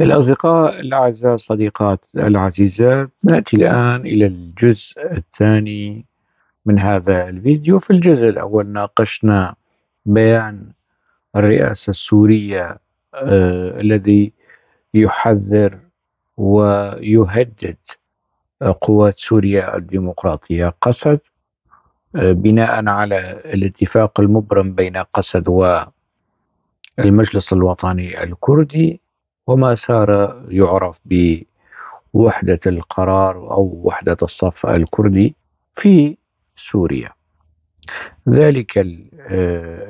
الأصدقاء الأعزاء، الصديقات العزيزات، نأتي الآن إلى الجزء الثاني من هذا الفيديو. في الجزء الأول ناقشنا بيان الرئاسة السورية الذي يحذر ويهدد قوات سوريا الديمقراطية قسد، بناء على الاتفاق المبرم بين قسد والمجلس الوطني الكردي وما صار يعرف بوحدة القرار أو وحدة الصف الكردي في سوريا. ذلك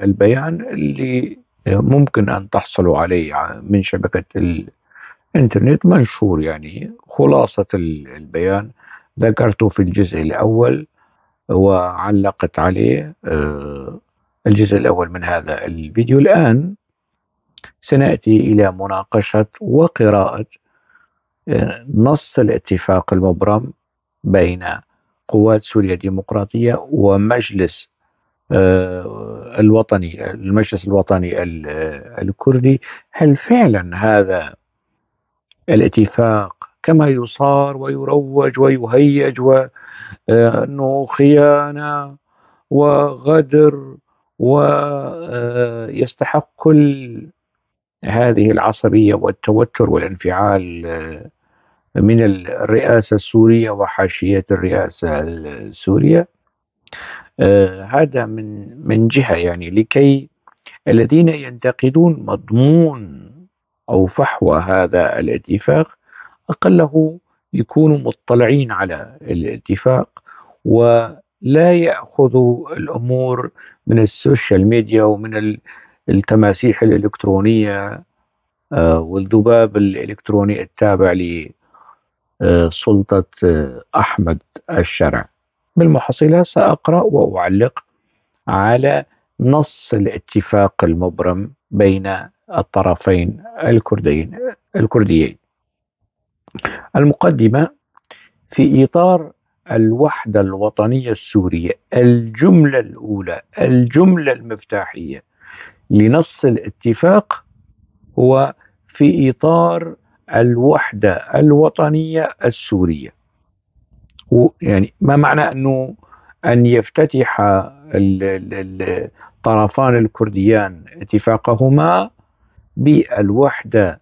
البيان اللي ممكن أن تحصلوا عليه من شبكة الإنترنت منشور، خلاصة البيان ذكرته في الجزء الأول وعلقت عليه، الجزء الأول من هذا الفيديو. الآن سنأتي إلى مناقشة وقراءة نص الاتفاق المبرم بين قوات سوريا الديمقراطية ومجلس الوطني، المجلس الوطني الكردي. هل فعلا هذا الاتفاق كما يصار ويروج ويهيج وأنه خيانة وغدر ويستحق كل هذه العصبية والتوتر والانفعال من الرئاسة السورية وحاشية الرئاسة السورية؟ هذا من جهة، لكي الذين ينتقدون مضمون أو فحوى هذا الاتفاق أقله يكونوا مطلعين على الاتفاق ولا يأخذوا الأمور من السوشيال ميديا ومن التماسيح الإلكترونية والذباب الإلكتروني التابع لسلطة أحمد الشرع. بالمحصلة سأقرأ وأعلق على نص الاتفاق المبرم بين الطرفين الكرديين. المقدمة: في إطار الوحدة الوطنية السورية، الجملة الأولى، الجملة المفتاحية لنص الاتفاق هو في إطار الوحدة الوطنية السورية. ما معنى أن يفتتح الطرفان الكرديان اتفاقهما بالوحدة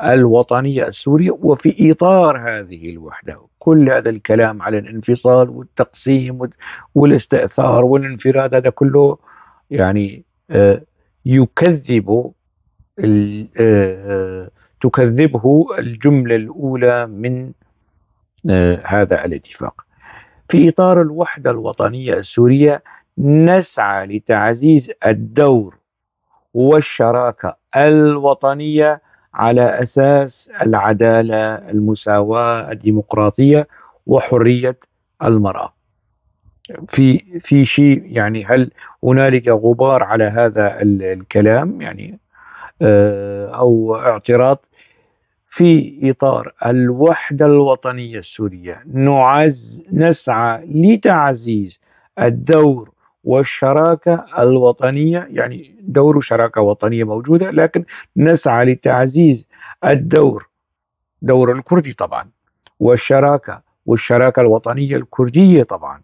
الوطنية السورية وفي إطار هذه الوحدة؟ كل هذا الكلام على الانفصال والتقسيم والاستئثار والانفراد هذا كله تكذبه الجملة الأولى من هذا الاتفاق. في إطار الوحدة الوطنية السورية نسعى لتعزيز الدور والشراكة الوطنية على أساس العدالة، المساواة، الديمقراطية وحرية المرأة. في شيء هل هنالك غبار على هذا الكلام أو اعتراض؟ في إطار الوحدة الوطنية السورية نسعى لتعزيز الدور والشراكة الوطنية، يعني دور وشراكة وطنية موجودة، لكن نسعى لتعزيز الدور، دور الكردي طبعا، والشراكة الوطنية الكردية طبعا،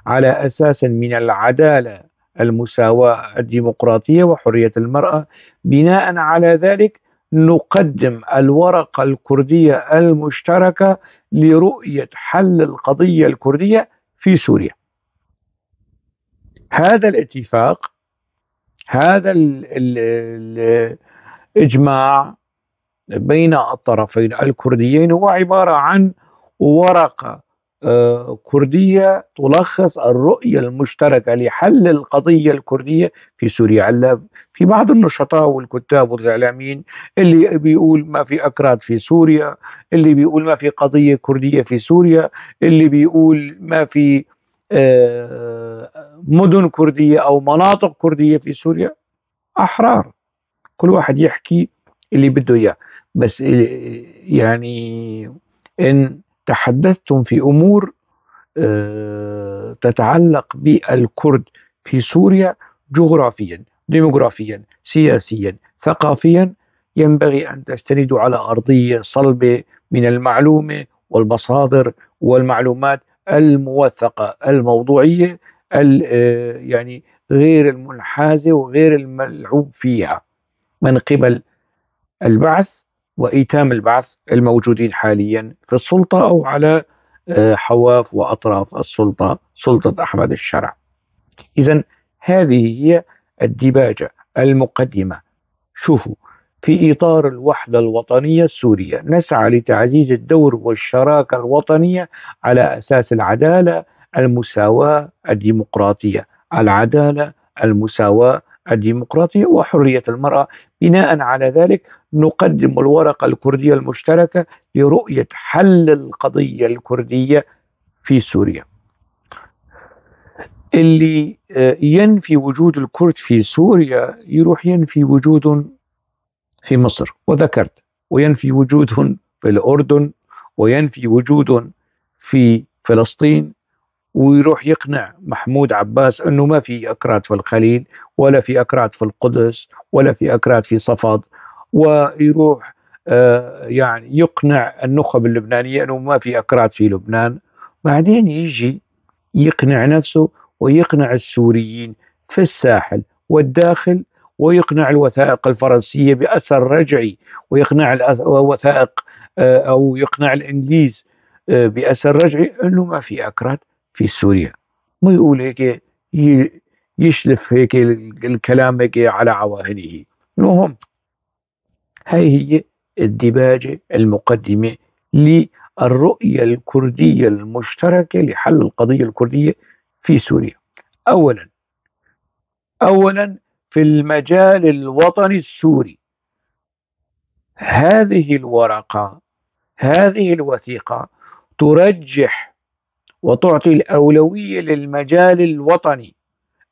على أساس من العدالة، المساواة، الديمقراطية وحرية المرأة. بناء على ذلك نقدم الورقة الكردية المشتركة لرؤية حل القضية الكردية في سوريا. هذا الاتفاق، هذا الإجماع بين الطرفين الكرديين هو عبارة عن ورقة كردية تلخص الرؤية المشتركة لحل القضية الكردية في سوريا. في بعض النشطاء والكتاب والإعلاميين اللي بيقول ما في أكراد في سوريا، اللي بيقول ما في قضية كردية في سوريا، اللي بيقول ما في مدن كردية أو مناطق كردية في سوريا، أحرار، كل واحد يحكي اللي بده إياه. بس إن تحدثتم في أمور تتعلق بالكرد في سوريا جغرافيا، ديموغرافيا، سياسيا، ثقافيا، ينبغي أن تستندوا على أرضية صلبة من المعلومة والمصادر والمعلومات الموثقة الموضوعية يعني غير المنحازة وغير الملعوب فيها من قبل البعث وإيتام البعث الموجودين حاليا في السلطة أو على حواف وأطراف السلطة، سلطة أحمد الشرع. إذن هذه هي الديباجة المقدمة. شوفوا، في إطار الوحدة الوطنية السورية نسعى لتعزيز الدور والشراكة الوطنية على أساس العدالة المساواة الديمقراطية، العدالة المساواة الديمقراطية وحرية المرأة. بناء على ذلك نقدم الورقة الكردية المشتركة لرؤية حل القضية الكردية في سوريا. اللي ينفي وجود الكرد في سوريا يروح ينفي وجودهم في مصر، وذكرت، وينفي وجودهم في الأردن، وينفي وجودهم في فلسطين، ويروح يقنع محمود عباس أنه ما في أكراد في الخليل ولا في أكراد في القدس ولا في أكراد في صفد، ويروح يقنع النخب اللبنانية أنه ما في أكراد في لبنان. بعدين يجي يقنع نفسه ويقنع السوريين في الساحل والداخل، ويقنع الوثائق الفرنسية بأثر رجعي، ويقنع الوثائق، أو يقنع الإنجليز، بأثر رجعي أنه ما في أكراد في سوريا. ما يقول هيك، يشلف هيك الكلام هيك على عواهنه. المهم هاي هي الديباجة المقدمة للرؤية الكردية المشتركة لحل القضية الكردية في سوريا. أولا في المجال الوطني السوري، هذه الورقة، هذه الوثيقة ترجح وتعطي الأولوية للمجال الوطني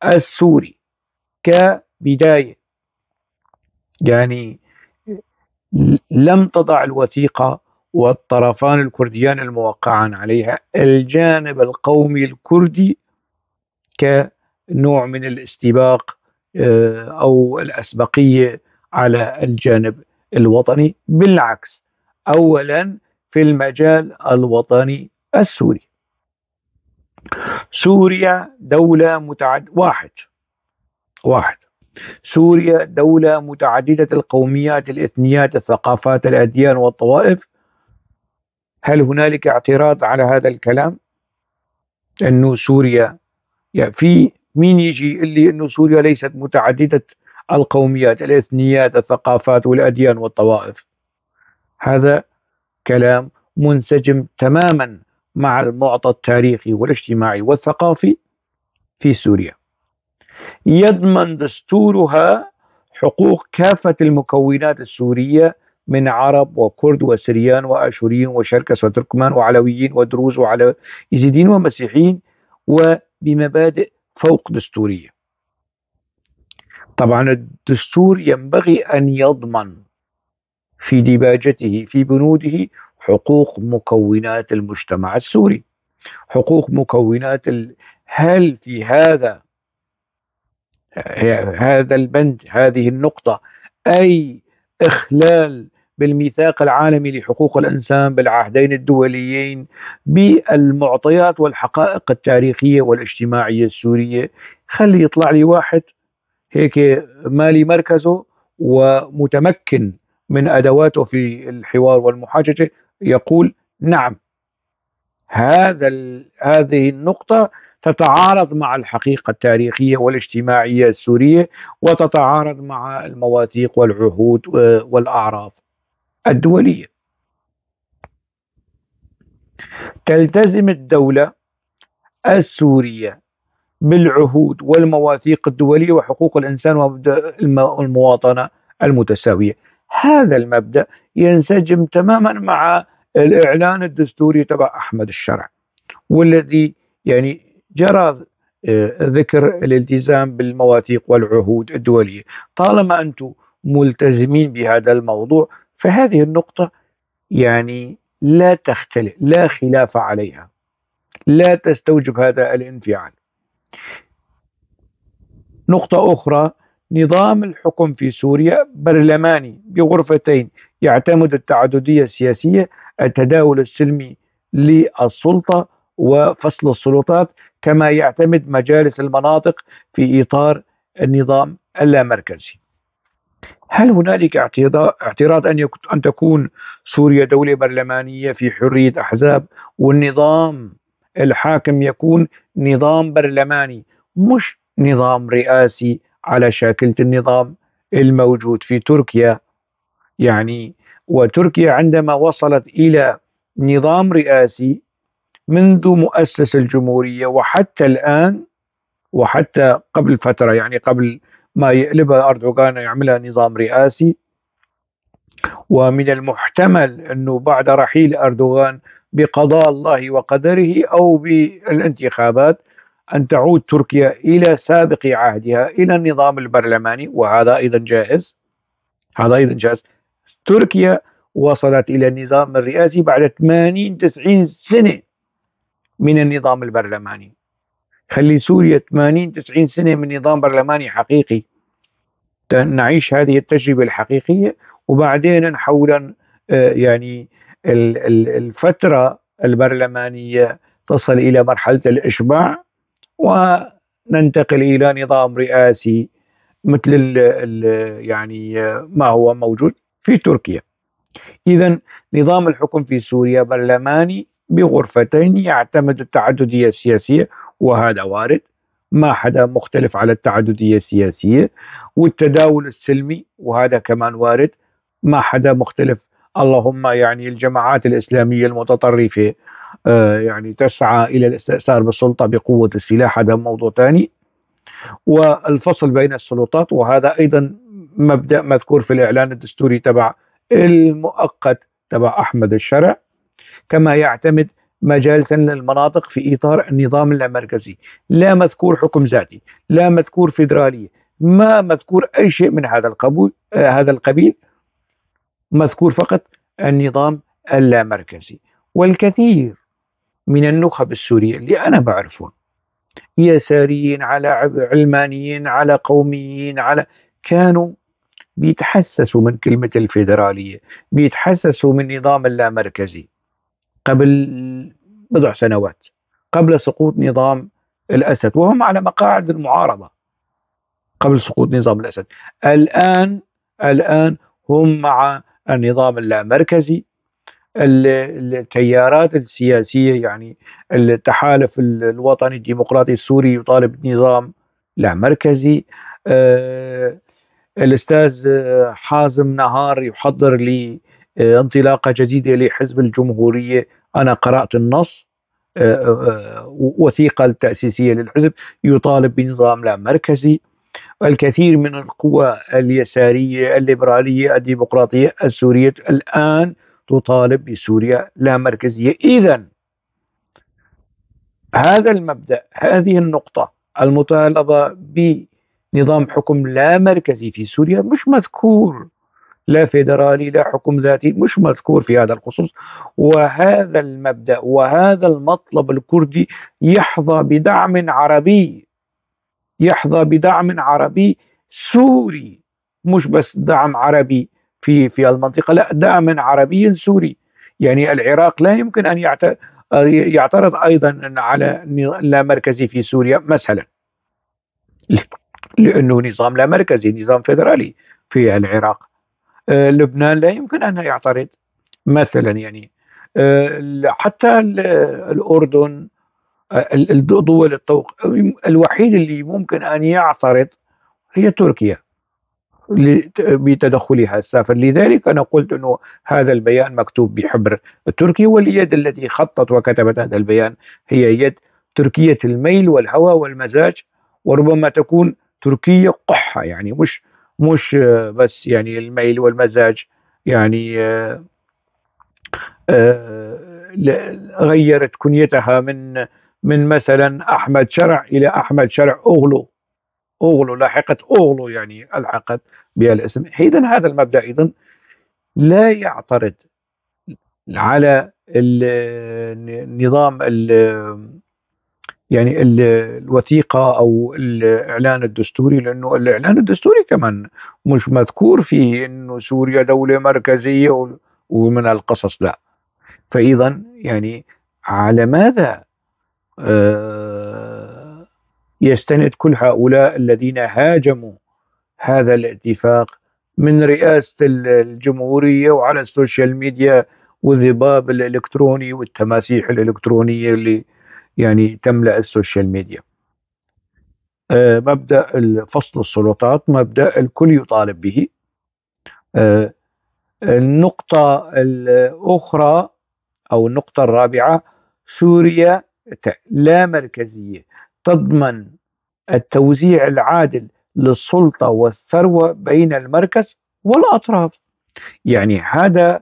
السوري كبداية. لم تضع الوثيقة والطرفان الكرديان الموقعان عليها الجانب القومي الكردي كنوع من الاستباق، أو الأسبقية على الجانب الوطني، بالعكس أولا في المجال الوطني السوري. سوريا دولة متعد-، واحد. واحد. سوريا دولة متعددة القوميات، الإثنيات، الثقافات، الأديان والطوائف. هل هنالك اعتراض على هذا الكلام؟ أنه سوريا، يعني في مين يجي يقول لي أنه سوريا ليست متعددة القوميات، الإثنيات، الثقافات والأديان والطوائف؟ هذا كلام منسجم تماما مع المعطى التاريخي والاجتماعي والثقافي في سوريا. يضمن دستورها حقوق كافة المكونات السورية من عرب وكرد وسريان وآشوريين وشركس وتركمان وعلويين ودروز وعلى يزيدين ومسيحيين، وبمبادئ فوق دستورية. طبعا الدستور ينبغي أن يضمن في ديباجته في بنوده حقوق مكونات المجتمع السوري، حقوق مكونات هل في هذا البند، هذه النقطة، أي إخلال بالميثاق العالمي لحقوق الإنسان، بالعهدين الدوليين، بالمعطيات والحقائق التاريخية والاجتماعية السورية؟ خلي يطلع لي واحد هيك مالي مركزه ومتمكن من أدواته في الحوار والمحاججة يقول نعم هذه النقطة تتعارض مع الحقيقة التاريخية والاجتماعية السورية، وتتعارض مع المواثيق والعهود والأعراف الدولية. تلتزم الدولة السورية بالعهود والمواثيق الدولية وحقوق الإنسان ومبدأ المواطنة المتساوية. هذا المبدأ ينسجم تماما مع الإعلان الدستوري تبع أحمد الشرع، والذي جرى ذكر الالتزام بالمواثيق والعهود الدولية. طالما أنتم ملتزمين بهذا الموضوع فهذه النقطة لا تختلف، لا خلاف عليها، لا تستوجب هذا الانفعال. نقطة أخرى، نظام الحكم في سوريا برلماني بغرفتين، يعتمد التعددية السياسية، التداول السلمي للسلطة وفصل السلطات، كما يعتمد مجالس المناطق في إطار النظام اللامركزي. هل هنالك اعتراض أن تكون سوريا دولة برلمانية في حرية أحزاب والنظام الحاكم يكون نظام برلماني مش نظام رئاسي على شاكلة النظام الموجود في تركيا؟ وتركيا عندما وصلت إلى نظام رئاسي منذ مؤسس الجمهورية وحتى الآن، وحتى قبل فترة، يعني قبل ما يقلبها أردوغان يعملها نظام رئاسي، ومن المحتمل أنه بعد رحيل أردوغان بقضاء الله وقدره أو بالانتخابات أن تعود تركيا إلى سابق عهدها، إلى النظام البرلماني، وهذا أيضا جائز. هذا أيضا جائز. تركيا وصلت إلى النظام الرئاسي بعد 80-90 سنة من النظام البرلماني. خلي سوريا 80-90 سنة من نظام برلماني حقيقي، نعيش هذه التجربة الحقيقية، وبعدين نحولا، الفترة البرلمانية تصل إلى مرحلة الإشباع وننتقل إلى نظام رئاسي مثل ما هو موجود في تركيا. إذن نظام الحكم في سوريا برلماني بغرفتين يعتمد التعددية السياسية، وهذا وارد، ما حدا مختلف على التعددية السياسية، والتداول السلمي وهذا كمان وارد، ما حدا مختلف. اللهم الجماعات الإسلامية المتطرفة، تسعى إلى الاستئثار بالسلطة بقوة السلاح، هذا موضوع ثاني. والفصل بين السلطات، وهذا أيضا مبدأ مذكور في الإعلان الدستوري تبع المؤقت تبع أحمد الشرع. كما يعتمد مجالسا للمناطق في إطار النظام اللامركزي، لا مذكور حكم ذاتي، لا مذكور فيدرالية، ما مذكور أي شيء من هذا القبيل، مذكور فقط النظام اللامركزي. والكثير من النخب السورية اللي أنا بعرفهم يساريين على علمانيين على قوميين على كانوا بيتحسسوا من كلمة الفيدرالية، بيتحسسوا من نظام اللامركزي قبل بضع سنوات، قبل سقوط نظام الأسد، وهم على مقاعد المعارضة قبل سقوط نظام الأسد. الآن هم مع النظام اللامركزي. التيارات السياسية، التحالف الوطني الديمقراطي السوري يطالب بنظام لا مركزي. الأستاذ حازم نهار يحضر لي انطلاقة جديدة لحزب الجمهورية. أنا قرأت النص، وثيقة التأسيسية للحزب، يطالب بنظام لا مركزي. الكثير من القوى اليسارية الليبرالية الديمقراطية السورية الآن تطالب بسوريا لا مركزية. إذن هذا المبدأ، هذه النقطة، المطالبة بنظام حكم لا مركزي في سوريا مش مذكور، لا فيدرالي لا حكم ذاتي، مش مذكور في هذا الخصوص. وهذا المبدأ وهذا المطلب الكردي يحظى بدعم عربي، يحظى بدعم عربي سوري، مش بس دعم عربي في المنطقة، لا، دعم عربي سوري. العراق لا يمكن أن يعترض أيضا على لا مركزي في سوريا مثلا، لأنه نظام لا مركزي، نظام فيدرالي في العراق. لبنان لا يمكن أن يعترض مثلا، حتى الأردن، دول الطوق. الوحيد اللي ممكن أن يعترض هي تركيا بتدخلها السافر. لذلك أنا قلت أنه هذا البيان مكتوب بحبر التركي، واليد التي خطت وكتبت هذا البيان هي يد تركية الميل والهوى والمزاج، وربما تكون تركية قحة، يعني مش بس الميل والمزاج، غيرت كنيتها من مثلا أحمد شرع إلى أحمد شرع أغلو، أغلو لاحقت أغلو، يعني ألحقت بها الاسم. إذن هذا المبدأ أيضا لا يعترض على النظام يعني الوثيقة أو الإعلان الدستوري، لأنه الإعلان الدستوري كمان مش مذكور فيه أنه سوريا دولة مركزية ومن القصص، لا. فإذا على ماذا يستند كل هؤلاء الذين هاجموا هذا الاتفاق من رئاسة الجمهورية وعلى السوشيال ميديا والذباب الإلكتروني والتماسيح الإلكترونية اللي تملأ السوشيال ميديا؟ مبدأ فصل السلطات مبدأ الكل يطالب به. النقطة الأخرى أو النقطة الرابعة، سوريا لا مركزية تضمن التوزيع العادل للسلطة والثروة بين المركز والأطراف. هذا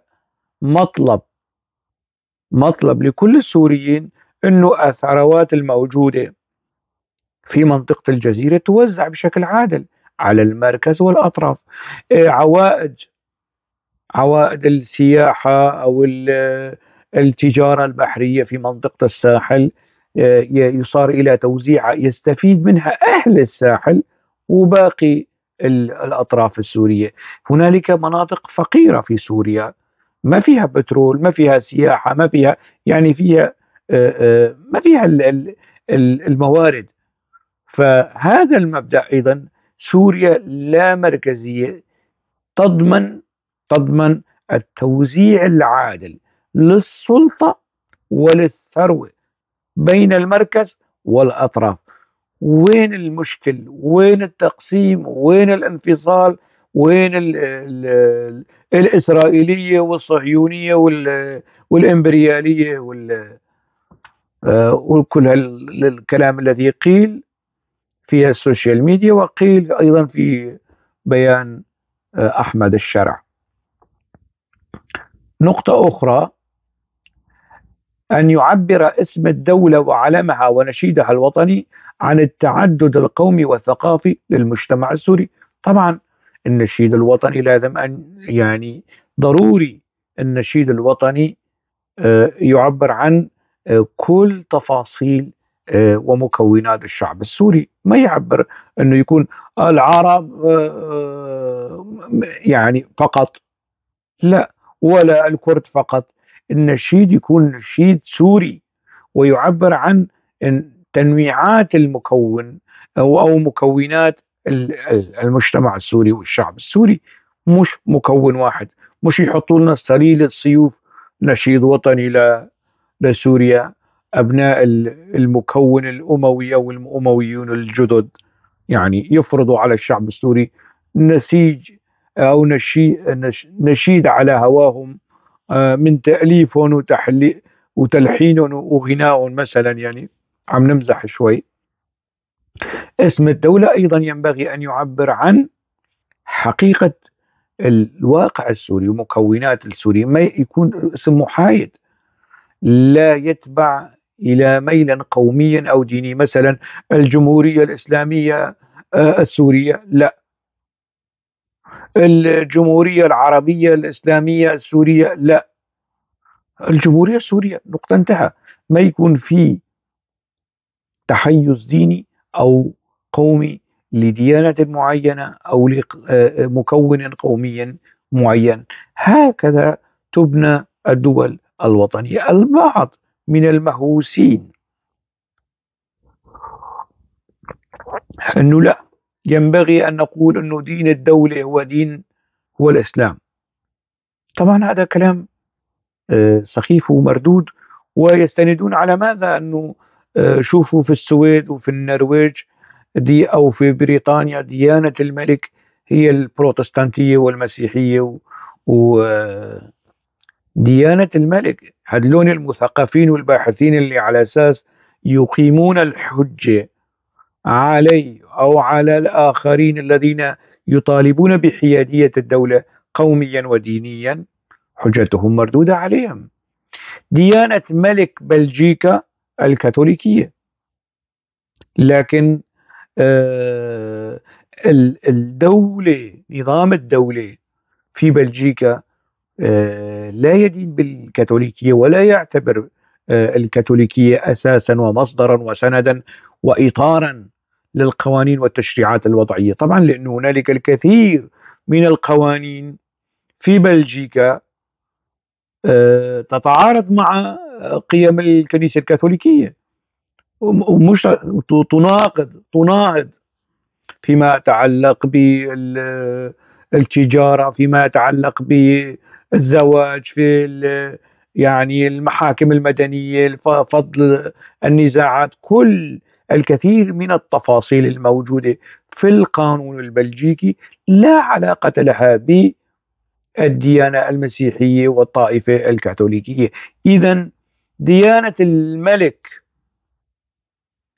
مطلب لكل السوريين، أنه الثروات الموجودة في منطقة الجزيرة توزع بشكل عادل على المركز والأطراف. عوائد السياحة أو التجارة البحرية في منطقة الساحل، يصار إلى توزيع يستفيد منها أهل الساحل وباقي الأطراف السورية. هنالك مناطق فقيرة في سوريا ما فيها بترول، ما فيها سياحة، ما فيها يعني فيها، ما فيها الموارد. فهذا المبدأ أيضا سوريا لا مركزية تضمن التوزيع العادل للسلطة وللثروة بين المركز والأطراف. وين المشكل؟ وين التقسيم؟ وين الانفصال؟ وين الإسرائيلية والصهيونية والإمبريالية وكل الكلام الذي قيل في السوشيال ميديا وقيل أيضا في بيان أحمد الشرع. نقطة أخرى، أن يعبر اسم الدولة وعلمها ونشيدها الوطني عن التعدد القومي والثقافي للمجتمع السوري. طبعا النشيد الوطني لازم أن ضروري النشيد الوطني يعبر عن كل تفاصيل ومكونات الشعب السوري، ما يعبر أنه يكون العرب فقط، لا، ولا الكرد فقط. النشيد يكون نشيد سوري ويعبر عن تنويعات المكون أو مكونات المجتمع السوري والشعب السوري، مش مكون واحد. مش يحطوا لنا سليل السيوف نشيد وطني لسوريا أبناء المكون الأموي أو الأمويون الجدد، يفرضوا على الشعب السوري نسيج أو نشيد على هواهم من تأليف وتلحين وغناء مثلا، عم نمزح شوي. اسم الدولة أيضا ينبغي أن يعبر عن حقيقة الواقع السوري ومكونات السوري، ما يكون اسم محايد لا يتبع إلى ميل قومي أو ديني. مثلا الجمهورية الإسلامية السورية، لا. الجمهورية العربية الإسلامية السورية، لا. الجمهورية السورية، نقطة، انتهى. ما يكون في تحيز ديني أو قومي لديانة معينة أو لمكون قومي معين. هكذا تبنى الدول الوطنية. البعض من المهووسين أنه لا ينبغي أن نقول أنه دين الدولة هو الإسلام. طبعا هذا كلام سخيف ومردود. ويستندون على ماذا؟ أنه شوفوا في السويد وفي النرويج دي أو في بريطانيا ديانة الملك هي البروتستانتية والمسيحية و ديانة الملك. هدلون المثقفين والباحثين اللي على أساس يقيمون الحجة علي أو على الآخرين الذين يطالبون بحيادية الدولة قوميا ودينيا، حجتهم مردودة عليهم. ديانة ملك بلجيكا الكاثوليكية، لكن الدولة، نظام الدولة في بلجيكا لا يدين بالكاثوليكية ولا يعتبر الكاثوليكية أساسا ومصدرا وسندا وإطارا للقوانين والتشريعات الوضعية. طبعا لأن هنالك الكثير من القوانين في بلجيكا تتعارض مع قيم الكنيسة الكاثوليكية، ومش تناهض فيما يتعلق بالتجارة، فيما يتعلق بالزواج، في المحاكم المدنية، فضل النزاعات، كل الكثير من التفاصيل الموجودة في القانون البلجيكي لا علاقة لها بالديانة المسيحية والطائفة الكاثوليكية. إذن ديانة الملك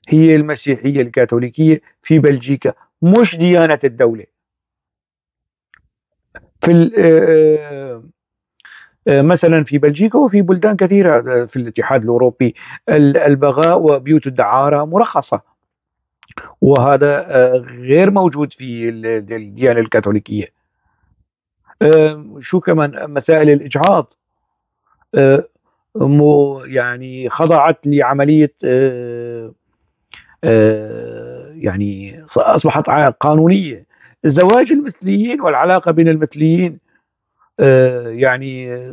هي المسيحية الكاثوليكية في بلجيكا، مش ديانة الدولة. مثلا في بلجيكا وفي بلدان كثيرة في الاتحاد الأوروبي البغاء وبيوت الدعارة مرخصة، وهذا غير موجود في الديانة الكاثوليكية. شو كمان مسائل الإجهاض، مو يعني خضعت لعملية، أصبحت قانونية. زواج المثليين والعلاقة بين المثليين،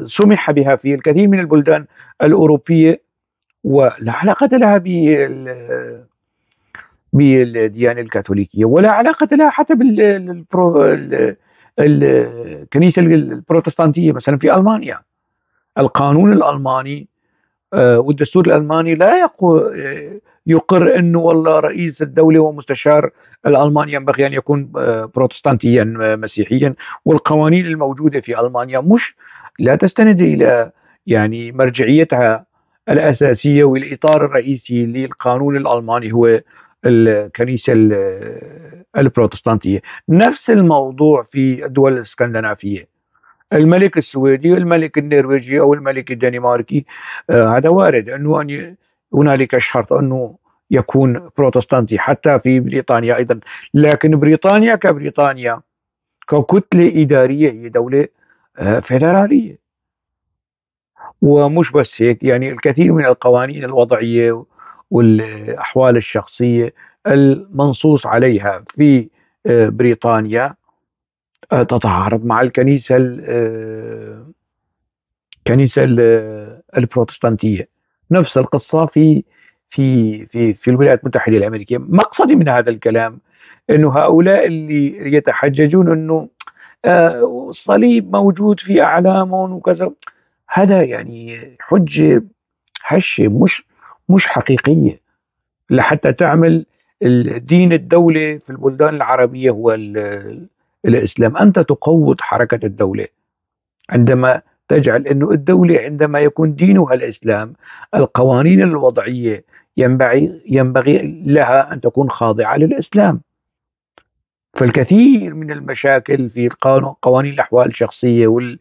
سمح بها في الكثير من البلدان الأوروبية، ولا علاقة لها بالديانة الكاثوليكية، ولا علاقة لها حتى الكنيسة البروتستانتية. مثلا في ألمانيا القانون الألماني، والدستور الألماني لا يقر أنه والله رئيس الدولة ومستشار الألماني ينبغي أن يكون، بروتستانتيا، مسيحيا. والقوانين الموجودة في ألمانيا لا تستند إلى مرجعيتها الأساسية، والإطار الرئيسي للقانون الألماني هو الكنيسة البروتستانتية. نفس الموضوع في الدول الإسكندنافية، الملك السويدي والملك النرويجي أو الملك الدنماركي، هذا وارد أنه هنالك شرط أنه يكون بروتستانتي، حتى في بريطانيا أيضا. لكن بريطانيا كبريطانيا ككتلة إدارية هي دولة، فيدرالية. ومش بس هيك، الكثير من القوانين الوضعية والأحوال الشخصية المنصوص عليها في، بريطانيا، تتعارض مع الكنيسة البروتستانتية. نفس القصة في الولايات المتحدة الأمريكية. مقصدي من هذا الكلام أنه هؤلاء اللي يتحججون أنه، الصليب موجود في أعلامهم وكذا، هذا حجة هشة مش حقيقية لحتى تعمل دين الدولة في البلدان العربية هو الإسلام. أنت تقوض حركة الدولة عندما تجعل أنه الدولة عندما يكون دينها الإسلام القوانين الوضعية ينبغي لها أن تكون خاضعة للإسلام. فالكثير من المشاكل في قوانين الأحوال الشخصية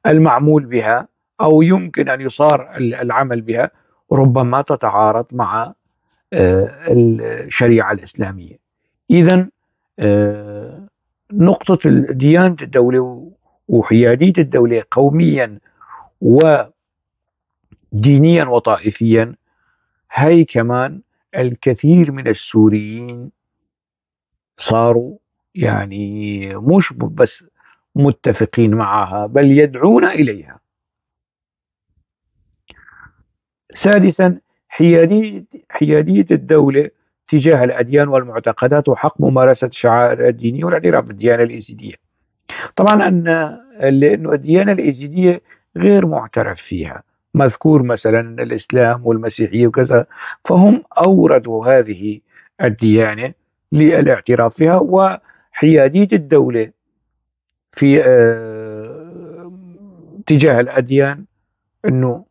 المعمول بها أو يمكن أن يصار العمل بها ربما تتعارض مع، الشريعة الإسلامية. إذن، نقطة ديانة الدولة وحيادية الدولة قوميا ودينيا وطائفيا، هي كمان الكثير من السوريين صاروا مش بس متفقين معها بل يدعون إليها. سادسا، حيادية الدولة تجاه الأديان والمعتقدات وحق ممارسة الشعائر الدينية والاعتراف بالديانة الإيزيدية. طبعا لأنه الديانة الإيزيدية غير معترف فيها، مذكور مثلا الإسلام والمسيحية وكذا، فهم أوردوا هذه الديانة للاعتراف فيها. وحيادية الدولة في تجاه الأديان أنه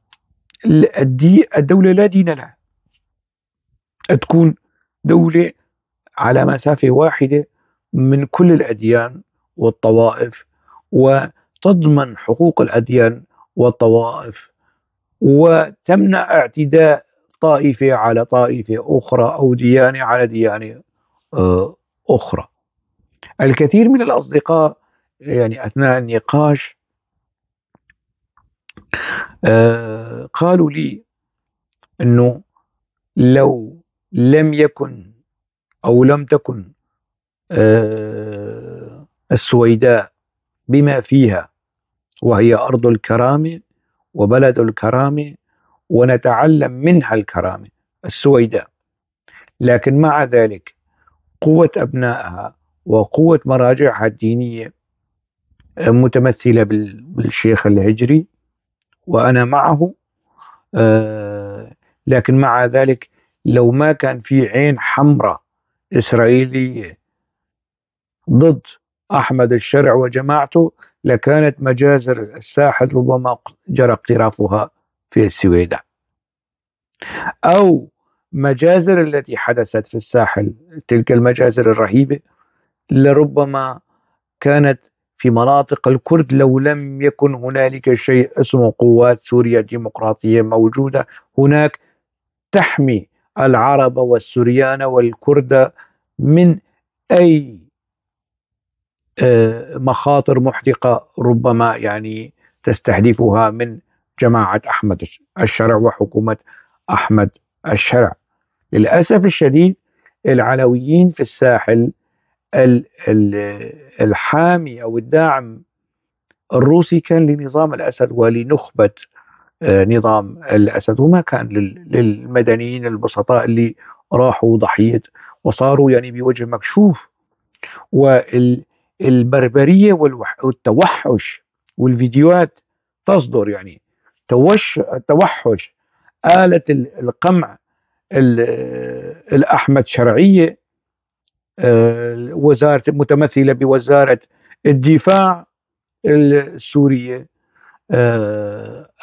الدولة لا دين لها، تكون دولة على مسافة واحدة من كل الأديان والطوائف، وتضمن حقوق الأديان والطوائف، وتمنع اعتداء طائفة على طائفة أخرى أو ديانة على ديانة، أخرى. الكثير من الأصدقاء أثناء النقاش قالوا لي أنه لو لم يكن أو لم تكن السويداء بما فيها، وهي أرض الكرامة وبلد الكرامة ونتعلم منها الكرامة، السويداء، لكن مع ذلك قوة أبنائها وقوة مراجعها الدينية متمثلة بالشيخ الهجري وأنا معه، لكن مع ذلك لو ما كان في عين حمراء إسرائيلية ضد أحمد الشرع وجماعته لكانت مجازر الساحل ربما جرى اقترافها في السويداء، أو مجازر التي حدثت في الساحل، تلك المجازر الرهيبة لربما كانت في مناطق الكرد لو لم يكن هنالك شيء اسمه قوات سوريا الديمقراطية موجودة هناك تحمي العرب والسوريان والكرد من أي مخاطر محدقة ربما تستهدفها من جماعة أحمد الشرع وحكومة أحمد الشرع. للأسف الشديد العلويين في الساحل الحامي أو الداعم الروسي كان لنظام الأسد ولنخبة نظام الأسد، وما كان للمدنيين البسطاء اللي راحوا ضحية وصاروا بوجه مكشوف. والبربرية والتوحش والفيديوهات تصدر توحش آلة القمع الأحمد شرعية، وزارة متمثلة بوزارة الدفاع السورية،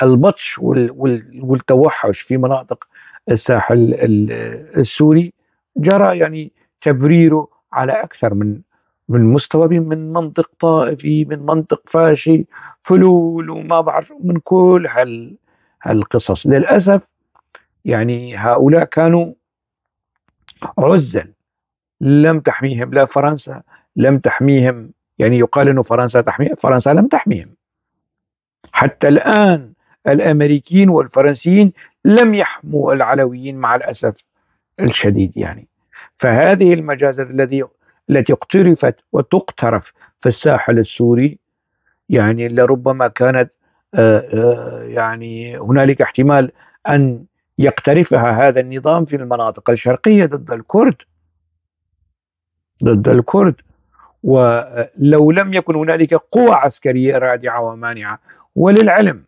البطش والتوحش في مناطق الساحل السوري جرى تبريره على أكثر من مستوى، من منطق طائفي، من منطق فاشي، فلول وما بعرف، من كل هالقصص. للأسف هؤلاء كانوا عزل، لم تحميهم لا فرنسا، لم تحميهم، يقال أنه فرنسا تحميهم، فرنسا لم تحميهم. حتى الآن الأمريكيين والفرنسيين لم يحموا العلويين مع الأسف الشديد. فهذه المجازر التي اقترفت وتقترف في الساحل السوري لربما كانت، هنالك احتمال أن يقترفها هذا النظام في المناطق الشرقية ضد الكرد، ولو لم يكن هنالك قوى عسكرية رادعة ومانعة. وللعلم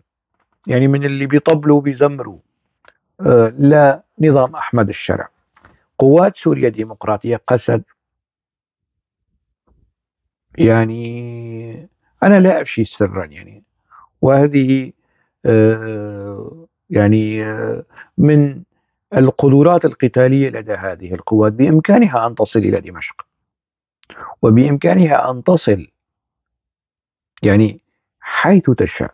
من اللي بيطبلوا بيزمروا، لا نظام أحمد الشرع، قوات سوريا الديمقراطية قسد، أنا لا أفشي سرا، وهذه، من القدرات القتالية لدى هذه القوات، بإمكانها أن تصل إلى دمشق، وبإمكانها أن تصل حيث تشاء.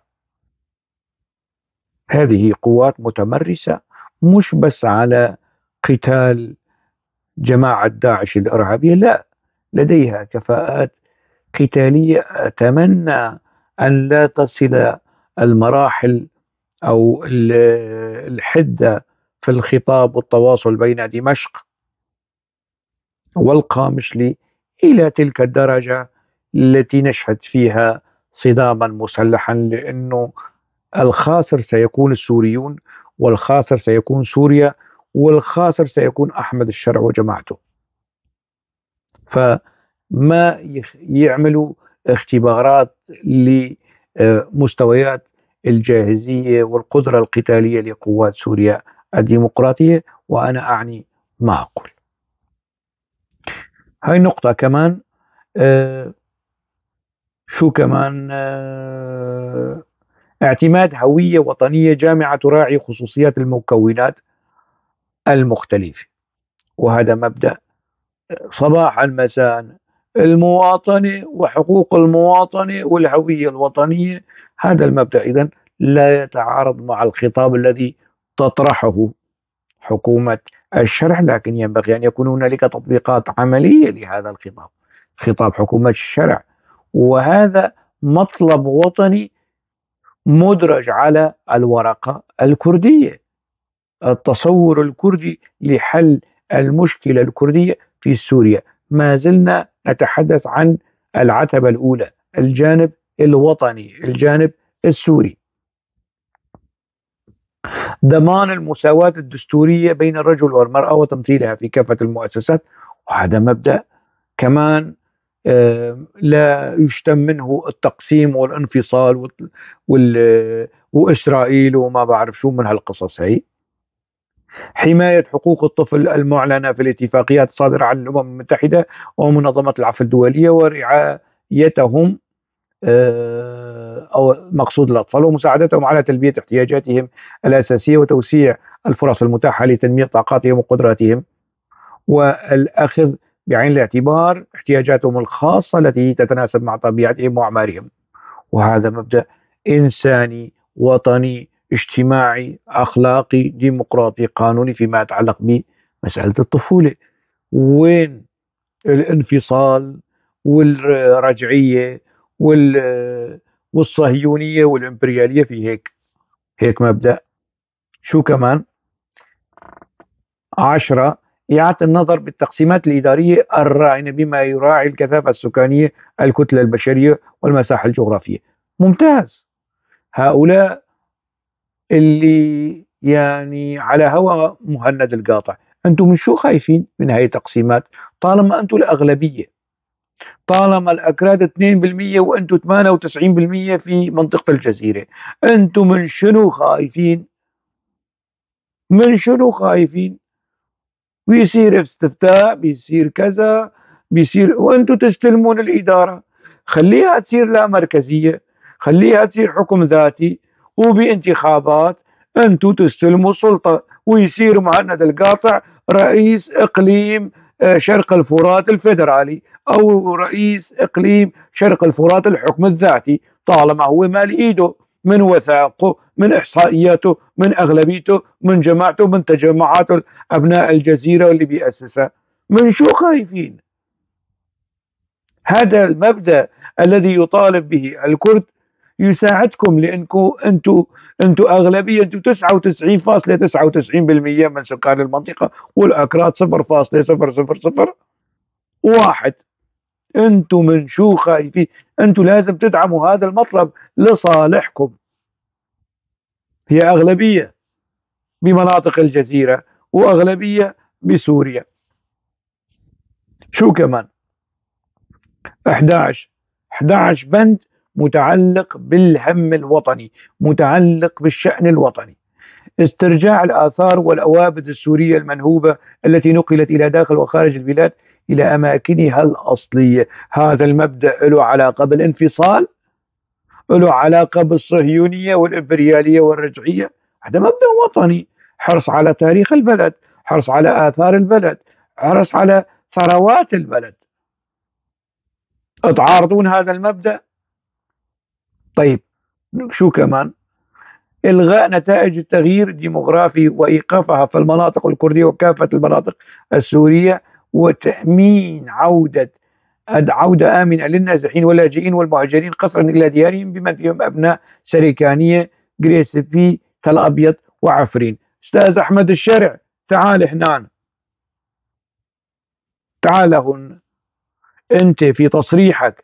هذه قوات متمرسة مش بس على قتال جماعة داعش الإرهابية، لا، لديها كفاءات قتالية. أتمنى أن لا تصل المراحل أو الحدة في الخطاب والتواصل بين دمشق والقامشلي إلى تلك الدرجة التي نشهد فيها صداما مسلحا، لأنه الخاسر سيكون السوريون، والخاسر سيكون سوريا، والخاسر سيكون أحمد الشرع وجماعته. فما يعملوا اختبارات لمستويات الجاهزية والقدرة القتالية لقوات سوريا الديمقراطية، وأنا أعني ما أقول. هاي النقطة كمان. شو كمان؟ اعتماد هوية وطنية جامعة تراعي خصوصيات المكونات المختلفة، وهذا مبدأ صباحا مساء، المواطنة وحقوق المواطنة والهوية الوطنية. هذا المبدأ إذن لا يتعارض مع الخطاب الذي تطرحه حكومة الشرع، لكن ينبغي أن يكون هنالك تطبيقات عملية لهذا الخطاب، خطاب حكومة الشرع. وهذا مطلب وطني مدرج على الورقة الكردية، التصور الكردي لحل المشكلة الكردية في سوريا. ما زلنا نتحدث عن العتبة الأولى، الجانب الوطني، الجانب السوري. ضمان المساواة الدستورية بين الرجل والمرأة وتمثيلها في كافة المؤسسات، وهذا مبدأ كمان لا يشتم منه التقسيم والانفصال وإسرائيل وما بعرف شو من هالقصص هي. حماية حقوق الطفل المعلنة في الاتفاقيات الصادرة عن الأمم المتحدة ومنظمة العفو الدولية ورعايتهم، أو مقصود الأطفال، ومساعدتهم على تلبية احتياجاتهم الأساسية وتوسيع الفرص المتاحة لتنمية طاقاتهم وقدراتهم، والأخذ بعين الاعتبار احتياجاتهم الخاصة التي تتناسب مع طبيعتهم وأعمارهم. وهذا مبدأ إنساني وطني اجتماعي أخلاقي ديمقراطي قانوني فيما يتعلق بمسألة الطفولة. وين الانفصال والرجعية والصهيونية والإمبريالية في هيك مبدأ؟ شو كمان؟ 10، إعادة النظر بالتقسيمات الإدارية الراهنة بما يراعي الكثافة السكانية، الكتلة البشرية والمساحة الجغرافية. ممتاز. هؤلاء اللي على هوى مهند القاطع، أنتم من شو خايفين من هاي التقسيمات؟ طالما أنتم الأغلبية، طالما الأكراد 2% وأنتم 98% في منطقة الجزيرة، أنتم من شنو خايفين؟ من شنو خايفين؟ بيصير استفتاء، بيصير كذا، بيصير، وأنتم تستلمون الإدارة. خليها تصير لا مركزية، خليها تصير حكم ذاتي وبانتخابات أنتم تستلموا السلطة، ويصير مهند القاطع رئيس إقليم شرق الفرات الفيدرالي أو رئيس إقليم شرق الفرات الحكم الذاتي، طالما هو مال إيده من وثائقه، من إحصائياته، من أغلبيته، من جماعته، من تجمعاته أبناء الجزيرة اللي بيأسسها. من شو خايفين؟ هذا المبدأ الذي يطالب به الكرد يساعدكم، لأنكم أنتو أغلبية، أنتو 99.99% من سكان المنطقة، والأكراد 0.0001. أنتو من شو خايفين؟ أنتو لازم تدعموا هذا المطلب لصالحكم. هي أغلبية بمناطق الجزيرة وأغلبية بسوريا. شو كمان؟ 11 بند متعلق بالهم الوطني، متعلق بالشأن الوطني. استرجاع الآثار والأوابد السورية المنهوبة التي نقلت إلى داخل وخارج البلاد إلى أماكنها الأصلية. هذا المبدأ له علاقة بالانفصال، له علاقة بالصهيونية والإمبريالية والرجعية. هذا مبدأ وطني، حرص على تاريخ البلد، حرص على آثار البلد، حرص على ثروات البلد. تعارضون هذا المبدأ؟ طيب شو كمان؟ إلغاء نتائج التغيير الديموغرافي وإيقافها في المناطق الكردية وكافة المناطق السورية، وتأمين عودة آمنة للنازحين واللاجئين والمهاجرين قسرا إلى ديارهم بمن فيهم أبناء سريكانية، غريسبي، تل أبيض وعفرين. أستاذ أحمد الشرع تعال هنان، تعال هن. أنت في تصريحك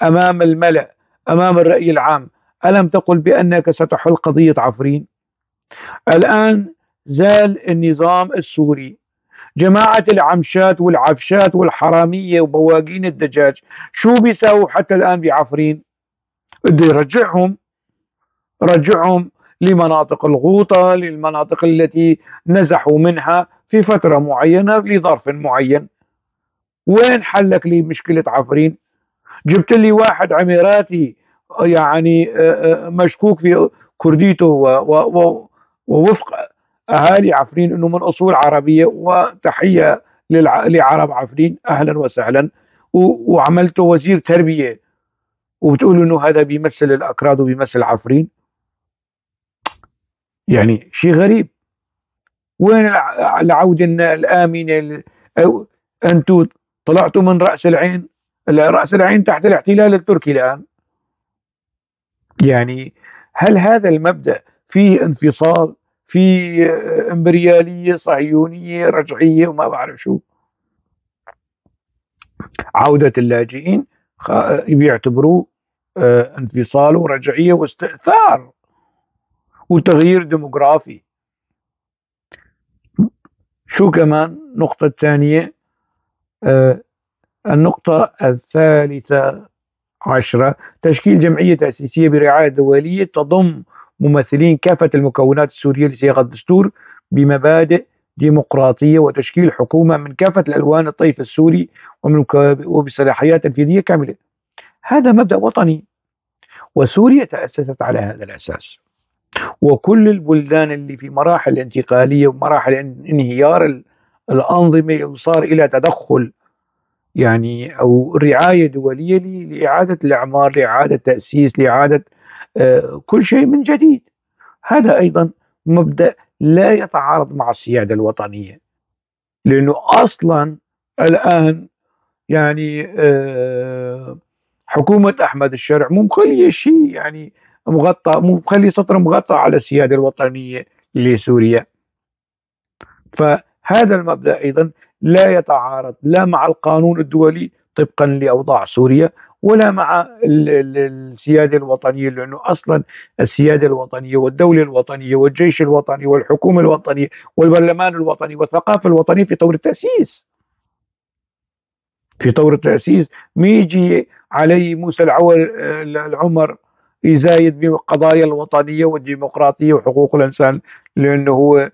أمام الملأ، أمام الرأي العام، ألم تقل بأنك ستحل قضية عفرين؟ الآن زال النظام السوري، جماعة العمشات والعفشات والحرامية وبواقين الدجاج شو بيساووا حتى الآن بعفرين؟ بده يرجعهم، رجعهم لمناطق الغوطة، للمناطق التي نزحوا منها في فترة معينة لظرف معين. وين حلك لي مشكلة عفرين؟ جبت لي واحد عميراتي مشكوك في كرديته ووفق أهالي عفرين أنه من أصول عربية، وتحية لعرب عفرين، أهلا وسهلا، وعملته وزير تربية، وبتقولوا أنه هذا بيمثل الأكراد وبيمثل عفرين. شيء غريب. وين العودة الآمنة؟ أنتوا طلعتوا من رأس العين، رأس العين تحت الاحتلال التركي الآن. هل هذا المبدأ فيه انفصال، فيه امبريالية صهيونية رجعية وما بعرف شو؟ عودة اللاجئين بيعتبروه انفصال ورجعية واستئثار وتغيير ديموغرافي. شو كمان النقطة الثانية؟ النقطة 13، تشكيل جمعية تأسيسية برعاية دولية تضم ممثلين كافة المكونات السورية لصياغة الدستور بمبادئ ديمقراطية، وتشكيل حكومة من كافة الألوان الطيف السوري وبصلاحيات تنفيذية كاملة. هذا مبدأ وطني، وسوريا تأسست على هذا الأساس، وكل البلدان اللي في مراحل انتقالية ومراحل انهيار الأنظمة يصار إلى تدخل أو رعاية دولية لإعادة الإعمار، لإعادة تأسيس، لإعادة كل شيء من جديد. هذا أيضا مبدأ لا يتعارض مع السيادة الوطنية، لأنه أصلا الآن حكومة أحمد الشرع مو مخلية شيء مغطى، مو مخلي سطر مغطى على السيادة الوطنية لسوريا. فهذا المبدأ أيضا لا يتعارض لا مع القانون الدولي طبقا لأوضاع سوريا، ولا مع السيادة الوطنية، لأنه أصلا السيادة الوطنية والدولة الوطنية والجيش الوطني والحكومة الوطنية والبرلمان الوطني والثقافة الوطنية في طور التأسيس. في طور التأسيس ما يجي علي موسى العمر يزايد بالقضايا الوطنية والديمقراطية وحقوق الإنسان، لأنه هو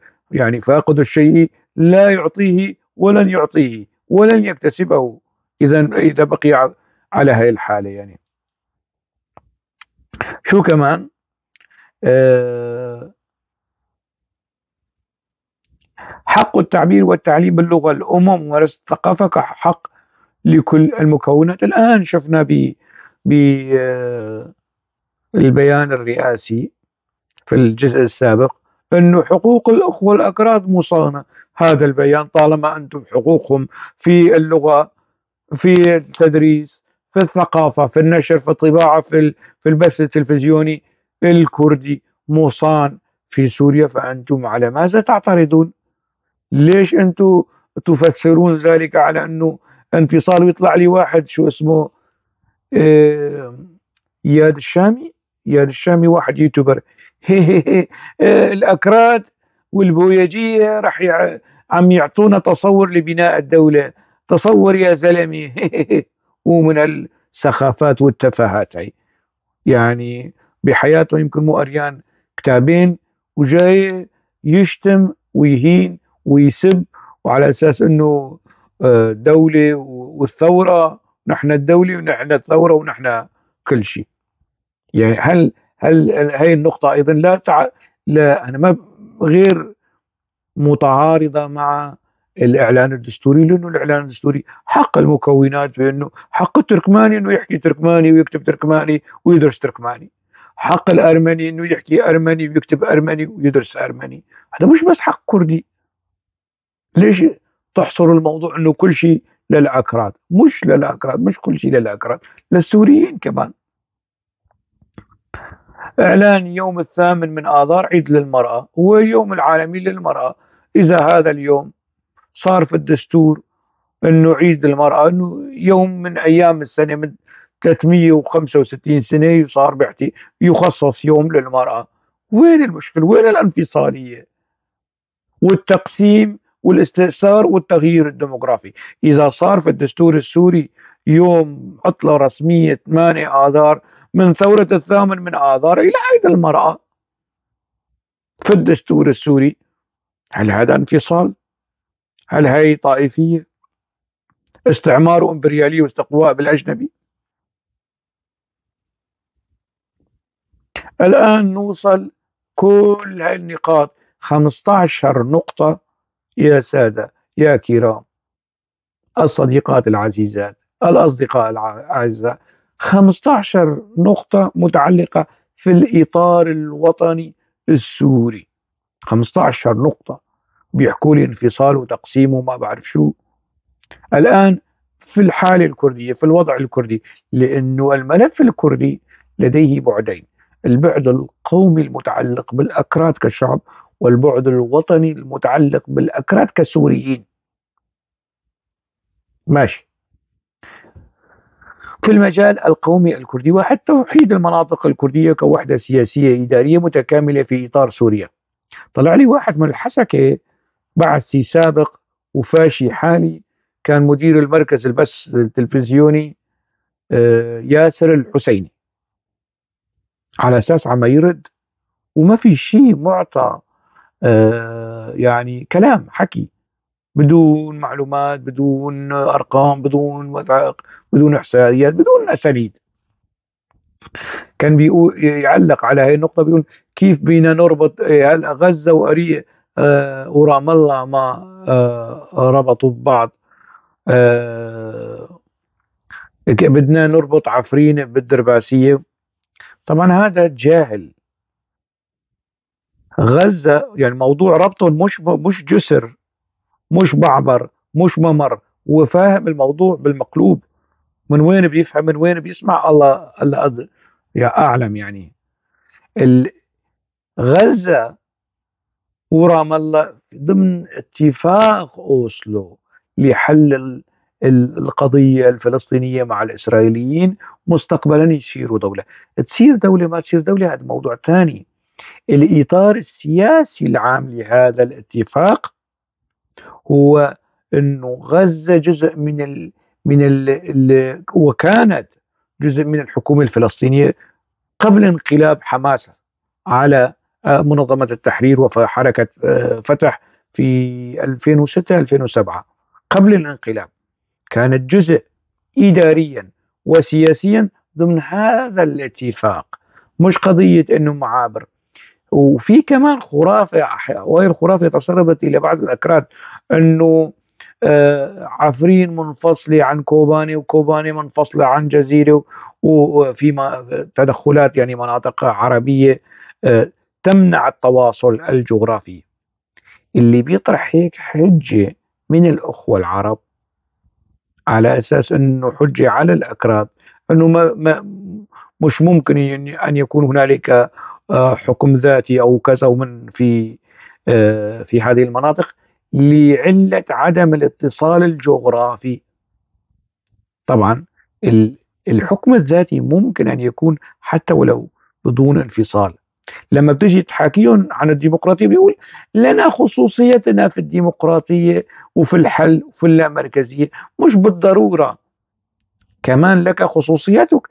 فاقد الشيء لا يعطيه ولن يعطيه ولن يكتسبه إذا بقي على هاي الحالة. شو كمان؟ حق التعبير والتعليم باللغة الأم وممارسة الثقافة كحق لكل المكونات. الآن شفنا البيان الرئاسي في الجزء السابق أنه حقوق الأخوة الأكراد مصانة. هذا البيان طالما أنتم حقوقهم في اللغة، في التدريس، في الثقافة، في النشر، في الطباعة، في البث التلفزيوني الكردي مصان في سوريا، فأنتم على ماذا تعترضون؟ ليش أنتم تفسرون ذلك على أنه انفصال؟ ويطلع لي واحد شو اسمه، إياد الشامي، إياد الشامي واحد يوتيوبر، الأكراد والبويجية راح عم يعطونا تصور لبناء الدولة، تصور يا زلمي. ومن السخافات والتفاهات هي بحياته يمكن مو قريان كتابين وجاي يشتم ويهين ويسب، وعلى أساس أنه دولة والثورة، نحن الدولة ونحن الثورة ونحن كل شيء. هل هاي النقطة أيضا لا، أنا ما غير متعارضة مع الإعلان الدستوري، لأنه الإعلان الدستوري حق المكونات بأنه حق التركماني أنه يحكي تركماني ويكتب تركماني ويدرس تركماني، حق الأرمني أنه يحكي أرمني ويكتب أرمني ويدرس أرمني. هذا مش بس حق كردي. ليش تحصر الموضوع أنه كل شيء للأكراد؟ مش للأكراد، مش كل شيء للأكراد، للسوريين كمان. إعلان يوم 8 من آذار عيد للمرأة، هو اليوم العالمي للمرأة. إذا هذا اليوم صار في الدستور أنه عيد المرأة، أنه يوم من أيام السنة من 365 سنة صار بيعطي يخصص يوم للمرأة، وين المشكلة؟ وين الانفصالية والتقسيم والاستئثار والتغيير الديموغرافي؟ إذا صار في الدستور السوري يوم عطلة رسمية 8 آذار من ثورة 8 من آذار إلى عيد المرأة في الدستور السوري، هل هذا انفصال؟ هل هي طائفية؟ استعمار وإمبريالية واستقواء بالأجنبي؟ الآن نوصل كل هاي النقاط 15 نقطة يا سادة يا كرام، الصديقات العزيزات، الأصدقاء الأعزاء، 15 نقطة متعلقة في الإطار الوطني السوري، 15 نقطة بيحكوا لي انفصال وتقسيم وما بعرف شو. الآن في الحالة الكردية، في الوضع الكردي، لأنه الملف الكردي لديه بعدين. البعد القومي المتعلق بالأكراد كشعب، والبعد الوطني المتعلق بالأكراد كسوريين. ماشي. في المجال القومي الكردي، واحد، توحيد المناطق الكردية كوحدة سياسية إدارية متكاملة في إطار سوريا. طلع لي واحد من الحسكة، بعثي سابق وفاشي حالي، كان مدير المركز البث التلفزيوني، ياسر الحسيني، على أساس عم يرد وما في شيء معطى، كلام حكي بدون معلومات، بدون أرقام، بدون وثائق، بدون إحصائيات، بدون أسانيد. كان بيقول يعلق على هاي النقطة، بيقول كيف بينا نربط، هل غزة ورام الله ما ربطوا ببعض، بدنا نربط عفرين بالدرباسية. طبعا هذا جاهل. غزة موضوع ربطهم مش جسر، مش معبر، مش ممر، وفاهم الموضوع بالمقلوب. من وين بيفهم، من وين بيسمع، الله يا أعلم. غزة ورام الله ضمن اتفاق أوسلو لحل القضية الفلسطينية مع الإسرائيليين، مستقبلا يصيروا دولة. تصير دولة ما تصير دولة هذا موضوع ثاني. الإطار السياسي العام لهذا الاتفاق هو أنه غزة جزء من ال من ال ال وكانت جزء من الحكومة الفلسطينية قبل انقلاب حماس على منظمة التحرير وحركة فتح في 2006-2007. قبل الانقلاب كانت جزء إداريا وسياسيا ضمن هذا الاتفاق، مش قضية أنه معابر. وفي كمان خرافة، وهي الخرافة تسربت إلى بعض الأكراد، أنه عفرين منفصلة عن كوباني، وكوباني منفصلة عن جزيرة، وفي تدخلات مناطق عربية تمنع التواصل الجغرافي. اللي بيطرح هيك حجة من الأخوة العرب على أساس أنه حجة على الأكراد، أنه مش ممكن أن يكون هنالك حكم ذاتي أو كذا ومن في هذه المناطق لعلة عدم الاتصال الجغرافي. طبعا الحكم الذاتي ممكن أن يكون حتى ولو بدون انفصال. لما بتجي تحاكيهم عن الديمقراطية بيقول لنا خصوصيتنا في الديمقراطية وفي الحل وفي اللامركزية، مش بالضرورة كمان لك خصوصيتك.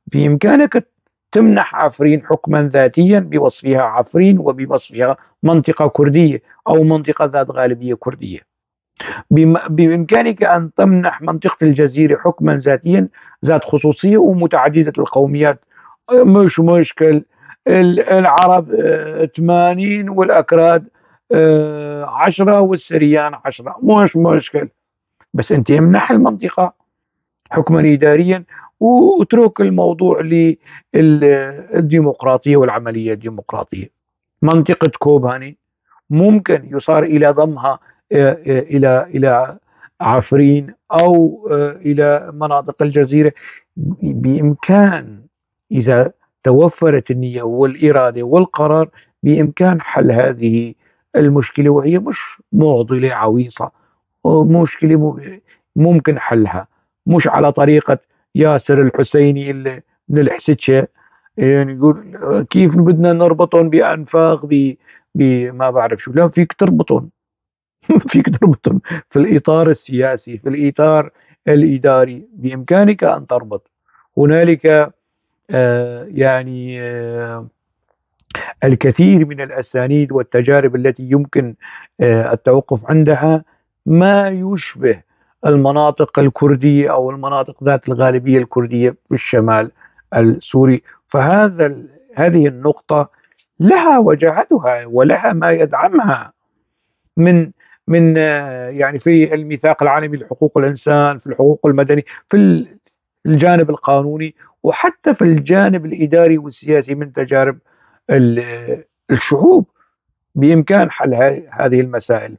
بإمكانك تمنح عفرين حكما ذاتيا بوصفها عفرين وبوصفها منطقة كردية أو منطقة ذات غالبية كردية. بإمكانك أن تمنح منطقة الجزيرة حكما ذاتيا ذات خصوصية ومتعددة القوميات، مش مشكل. العرب 80 والأكراد 10 والسريان 10، مش مشكل، بس أنت امنح المنطقة حكما إداريا واترك الموضوع للديمقراطية والعملية الديمقراطية. منطقة كوباني ممكن يصار إلى ضمها إلى عفرين أو إلى مناطق الجزيرة. بإمكان إذا توفرت النية والإرادة والقرار بإمكان حل هذه المشكلة، وهي مش معضلة عويصة، مشكلة ممكن حلها، مش على طريقة ياسر الحسيني اللي من الحسيتشة يقول كيف بدنا نربطهم بأنفاق بما بعرف شو. لا، فيك تربطهم فيك تربطهم في الإطار السياسي، في الإطار الإداري، بإمكانك أن تربط. هنالك الكثير من الأسانيد والتجارب التي يمكن التوقف عندها ما يشبه المناطق الكردية أو المناطق ذات الغالبية الكردية في الشمال السوري. فهذا هذه النقطة لها وجهتها ولها ما يدعمها من في الميثاق العالمي لحقوق الإنسان، في الحقوق المدنية، في الجانب القانوني، وحتى في الجانب الإداري والسياسي من تجارب الشعوب. بإمكان حل هذه المسائل.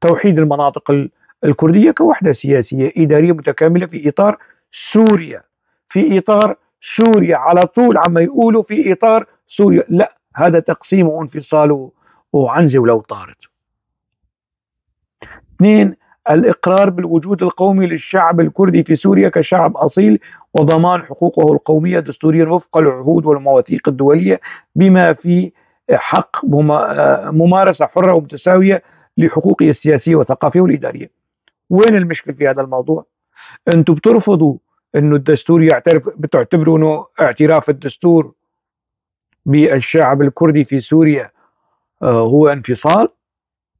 توحيد المناطق الكردية كوحدة سياسية إدارية متكاملة في إطار سوريا، في إطار سوريا على طول عم يقولوا في إطار سوريا، لا، هذا تقسيم وانفصال وعنزة ولو طارت. 2، الإقرار بالوجود القومي للشعب الكردي في سوريا كشعب أصيل وضمان حقوقه القومية دستوريا وفق العهود والمواثيق الدولية، بما في حق ممارسة حرة ومتساوية لحقوقه السياسية والثقافية والإدارية. وين المشكلة في هذا الموضوع؟ أنتم بترفضوا أنه الدستور يعترف، بتعتبروا أنه اعتراف الدستور بالشعب الكردي في سوريا هو انفصال،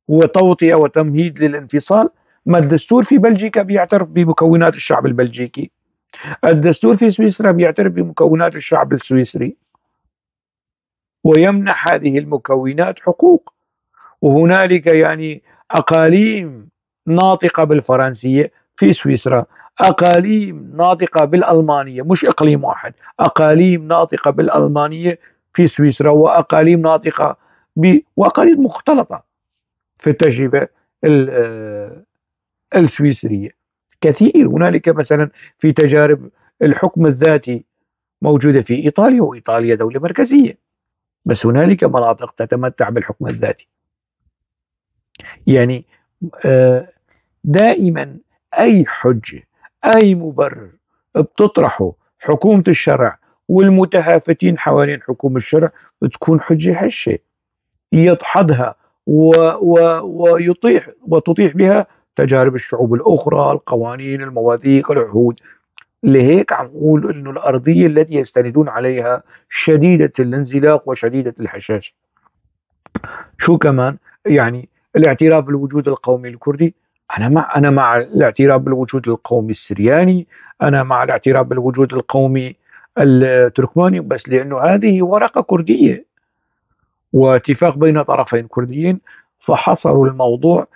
هو توطئة وتمهيد للانفصال. ما الدستور في بلجيكا بيعترف بمكونات الشعب البلجيكي، الدستور في سويسرا بيعترف بمكونات الشعب السويسري ويمنح هذه المكونات حقوق. وهنالك أقاليم ناطقة بالفرنسية في سويسرا، أقاليم ناطقة بالألمانية، مش إقليم واحد، أقاليم ناطقة بالألمانية في سويسرا، وأقاليم ناطقة وأقاليم مختلطة في التجربة السويسرية كثير. هنالك مثلا في تجارب الحكم الذاتي موجودة في إيطاليا، وإيطاليا دولة مركزية، بس هنالك مناطق تتمتع بالحكم الذاتي. دائما أي حجة أي مبرر بتطرحه حكومة الشرع والمتهافتين حوالين حكومة الشرع بتكون حجة هشة يدحضها وتطيح بها تجارب الشعوب الأخرى، القوانين، المواثيق، العهود. لهيك عم نقول إنه الأرضية التي يستندون عليها شديدة الانزلاق وشديدة الهشاشة. شو كمان؟ الاعتراف بالوجود القومي الكردي، أنا مع الاعتراف بالوجود القومي السرياني، أنا مع الاعتراف بالوجود القومي التركماني، بس لأنه هذه ورقة كردية واتفاق بين طرفين كرديين، فحصروا الموضوع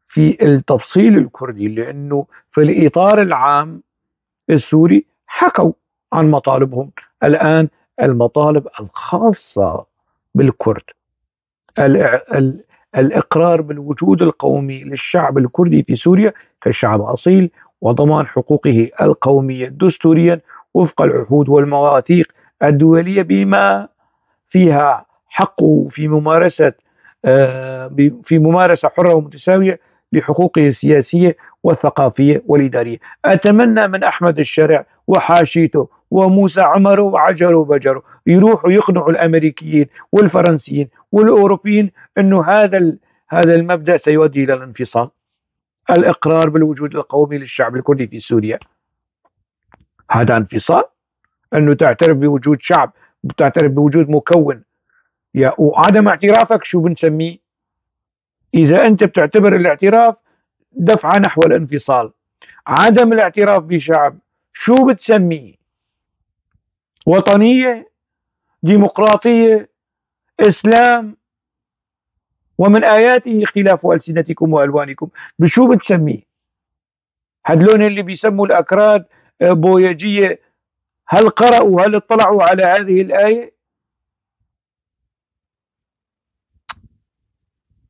في التفصيل الكردي، لأنه في الإطار العام السوري حكوا عن مطالبهم. الآن المطالب الخاصة بالكرد، الإقرار بالوجود القومي للشعب الكردي في سوريا كشعب أصيل وضمان حقوقه القومية دستوريا وفق العهود والمواثيق الدولية بما فيها حقه في ممارسة حرة ومتساوية لحقوقه السياسية والثقافية والإدارية. أتمنى من أحمد الشرع وحاشيته وموسى عمر وعجر وبجر يروحوا يقنعوا الأمريكيين والفرنسيين والأوروبيين أنه هذا المبدأ سيؤدي إلى الانفصال، الإقرار بالوجود القومي للشعب الكردي في سوريا. هذا انفصال، أنه تعترف بوجود شعب، تعترف بوجود مكون، وعدم اعترافك شو بنسميه؟ إذا أنت بتعتبر الاعتراف دفعة نحو الانفصال، عدم الاعتراف بشعب شو بتسميه؟ وطنية، ديمقراطية، إسلام، ومن آياته اختلاف ألسنتكم وألوانكم، بشو بتسميه؟ هدلون اللي بيسموا الأكراد بويجية، هل قرأوا، هل اطلعوا على هذه الآية؟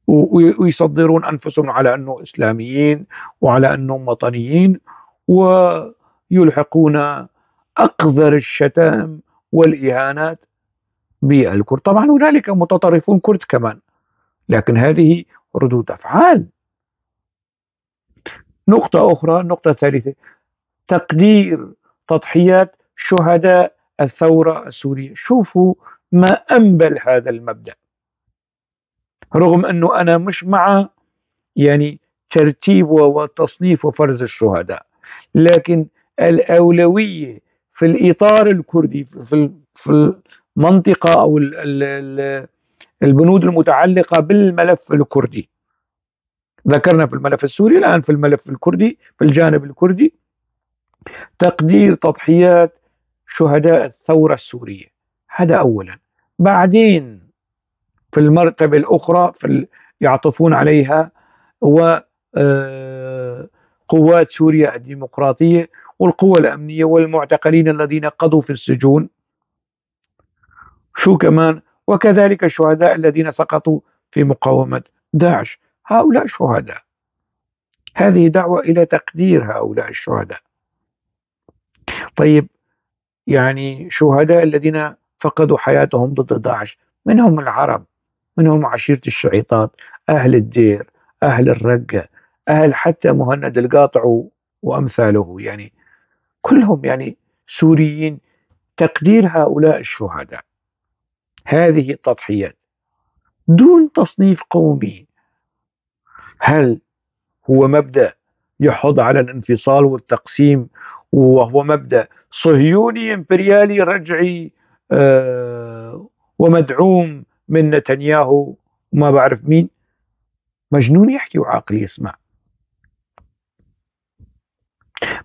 ويصدرون أنفسهم على أنه إسلاميين وعلى أنهم وطنيين، ويلحقون أقذر الشتائم والإهانات بالكرد. طبعا هنالك متطرفون كرد كمان، لكن هذه ردود أفعال. نقطة أخرى، النقطة الثالثة، تقدير تضحيات شهداء الثورة السورية. شوفوا ما أنبل هذا المبدأ، رغم أنه أنا مش مع ترتيب وتصنيف وفرز الشهداء، لكن الأولوية في الإطار الكردي في المنطقة أو البنود المتعلقة بالملف الكردي، ذكرنا في الملف السوري، الآن في الملف الكردي، في الجانب الكردي، تقدير تضحيات شهداء الثورة السورية، هذا أولا. بعدين في المرتبة الأخرى يعطفون عليها قوات سوريا الديمقراطية والقوى الأمنية والمعتقلين الذين قضوا في السجون، شو كمان، وكذلك الشهداء الذين سقطوا في مقاومة داعش. هؤلاء شهداء، هذه دعوة إلى تقدير هؤلاء الشهداء. طيب شهداء الذين فقدوا حياتهم ضد داعش، منهم العرب، منهم عشيرة الشعيطات، أهل الدير، أهل الرقة، أهل حتى مهند القاطع وأمثاله، يعني كلهم يعني سوريين. تقدير هؤلاء الشهداء، هذه التضحيات دون تصنيف قومي، هل هو مبدأ يحض على الانفصال والتقسيم، وهو مبدأ صهيوني امبريالي رجعي ومدعوم من نتنياهو وما بعرف مين؟ مجنون يحكي وعاقل يسمع.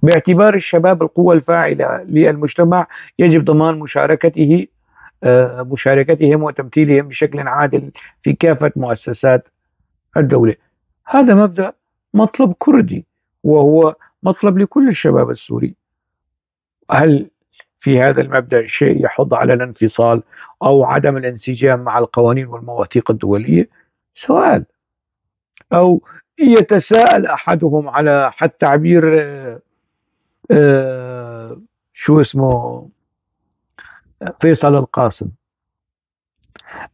باعتبار الشباب القوة الفاعلة للمجتمع يجب ضمان مشاركتهم وتمثيلهم بشكل عادل في كافة مؤسسات الدولة. هذا مبدأ مطلب كردي، وهو مطلب لكل الشباب السوري. هل في هذا المبدأ شيء يحض على الانفصال أو عدم الانسجام مع القوانين والمواثيق الدولية؟ سؤال. أو يتساءل أحدهم على حد تعبير شو اسمه فيصل القاسم،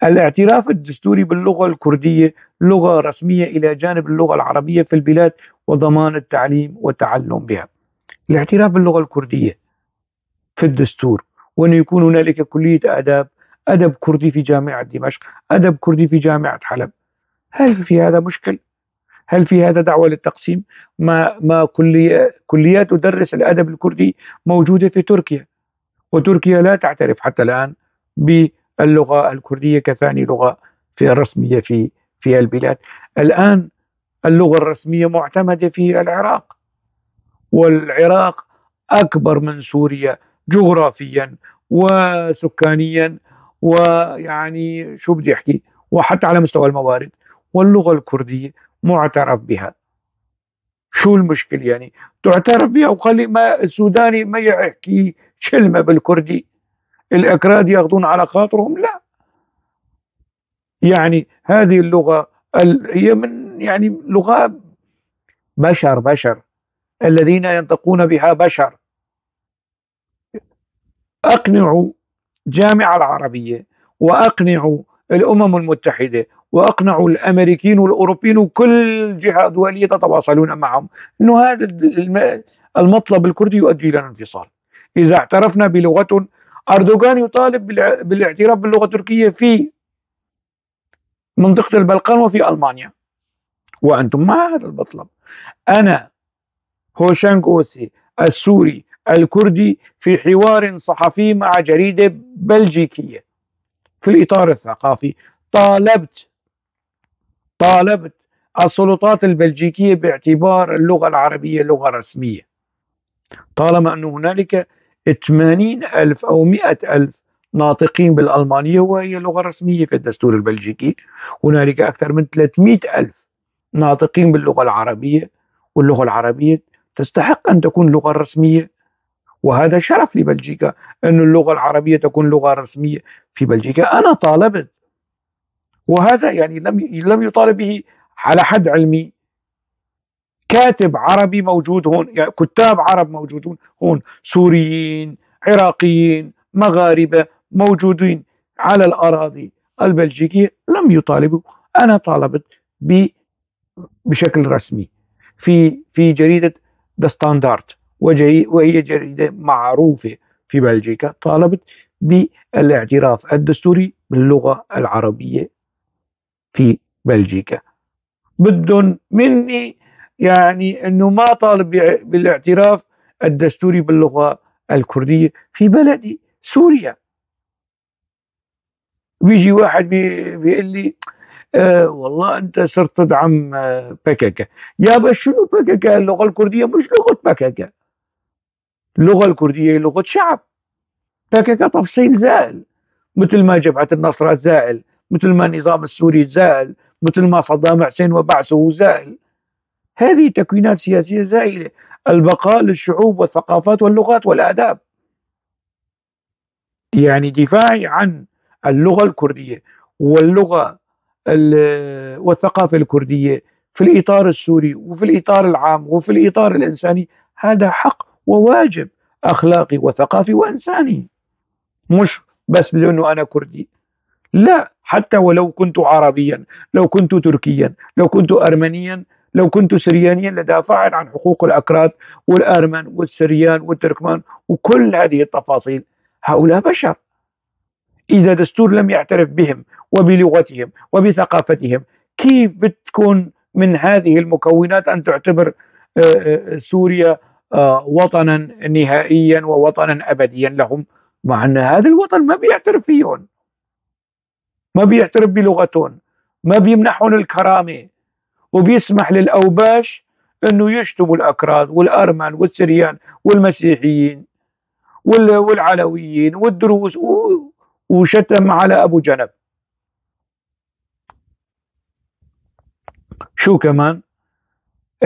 الاعتراف الدستوري باللغة الكردية لغة رسمية إلى جانب اللغة العربية في البلاد وضمان التعليم والتعلم بها. الاعتراف باللغة الكردية في الدستور، وأن يكون هنالك كلية آداب، أدب كردي في جامعة دمشق، أدب كردي في جامعة حلب. هل في هذا مشكل؟ هل في هذا دعوة للتقسيم؟ ما كليات تدرس الأدب الكردي موجودة في تركيا، وتركيا لا تعترف حتى الآن باللغة الكردية كثاني لغة في الرسمية في البلاد. الآن اللغة الرسمية معتمدة في العراق، والعراق أكبر من سوريا جغرافيا وسكانيا ويعني شو بدي أحكي، وحتى على مستوى الموارد، واللغة الكردية معترف بها. شو المشكل يعني؟ تعترف بها وخلي ما السوداني ما يحكي كلمة بالكردي، الأكراد ياخذون على خاطرهم؟ لا، يعني هذه اللغة هي من يعني لغة بشر الذين ينطقون بها بشر. أقنعوا الجامعة العربية وأقنعوا الأمم المتحدة وأقنعوا الأمريكيين والأوروبيين وكل جهة دولية تتواصلون معهم أنه هذا المطلب الكردي يؤدي إلى الانفصال. إذا اعترفنا بلغتهم، أردوغان يطالب بالاعتراف باللغة التركية في منطقة البلقان وفي ألمانيا، وأنتم مع هذا المطلب. أنا هوشانغ أوسي السوري الكردي في حوار صحفي مع جريدة بلجيكية في الإطار الثقافي طالبت السلطات البلجيكية باعتبار اللغة العربية لغة رسمية، طالما أن هنالك 80,000 أو 100,000 ناطقين بالألمانية وهي لغة رسمية في الدستور البلجيكي، هنالك أكثر من 300,000 ناطقين باللغة العربية، واللغة العربية تستحق أن تكون لغة رسمية، وهذا شرف لبلجيكا أن اللغة العربية تكون لغة رسمية في بلجيكا. أنا طالبت، وهذا يعني لم يطالب به على حد علمي كاتب عربي موجود هون، يعني كتاب عرب موجودون هون، سوريين، عراقيين، مغاربة موجودين على الأراضي البلجيكية، لم يطالبوا. أنا طالبت بشكل رسمي في جريدة ذا ستاندارد، وهي جريدة معروفة في بلجيكا، طالبت بالاعتراف الدستوري باللغة العربية في بلجيكا. بدهم مني يعني أنه ما طالب بالاعتراف الدستوري باللغة الكردية في بلدي سوريا. بيجي واحد بيقول لي والله أنت صرت تدعم بكاكا. يا بس شنو بكاكا؟ اللغة الكردية مش لغة بكاكا، اللغة الكردية لغة شعب. بكاكا تفصيل زائل، مثل ما جبهة النصرة زائل، مثل ما النظام السوري زائل، مثل ما صدام حسين وبعثه زائل. هذه تكوينات سياسية زائلة. البقاء للشعوب والثقافات واللغات والآداب. يعني دفاعي عن اللغة الكردية واللغة والثقافة الكردية في الإطار السوري وفي الإطار العام وفي الإطار الإنساني، هذا حق وواجب أخلاقي وثقافي وإنساني، مش بس لأنه أنا كردي. لا، حتى ولو كنت عربيا، لو كنت تركيا، لو كنت أرمنيا، لو كنت سريانيا، لدافعت عن حقوق الأكراد والأرمن والسريان والتركمان وكل هذه التفاصيل. هؤلاء بشر، إذا دستور لم يعترف بهم وبلغتهم وبثقافتهم، كيف بتكون من هذه المكونات أن تعتبر سوريا وطنا نهائيا ووطنا أبديا لهم، مع أن هذا الوطن ما بيعترف فيهم، ما بيعترف بلغتهم، ما بيمنحهم الكرامة، وبيسمح للأوباش أنه يشتموا الأكراد والأرمن والسريان والمسيحيين والعلويين والدروز، وشتم على أبو جنب. شو كمان؟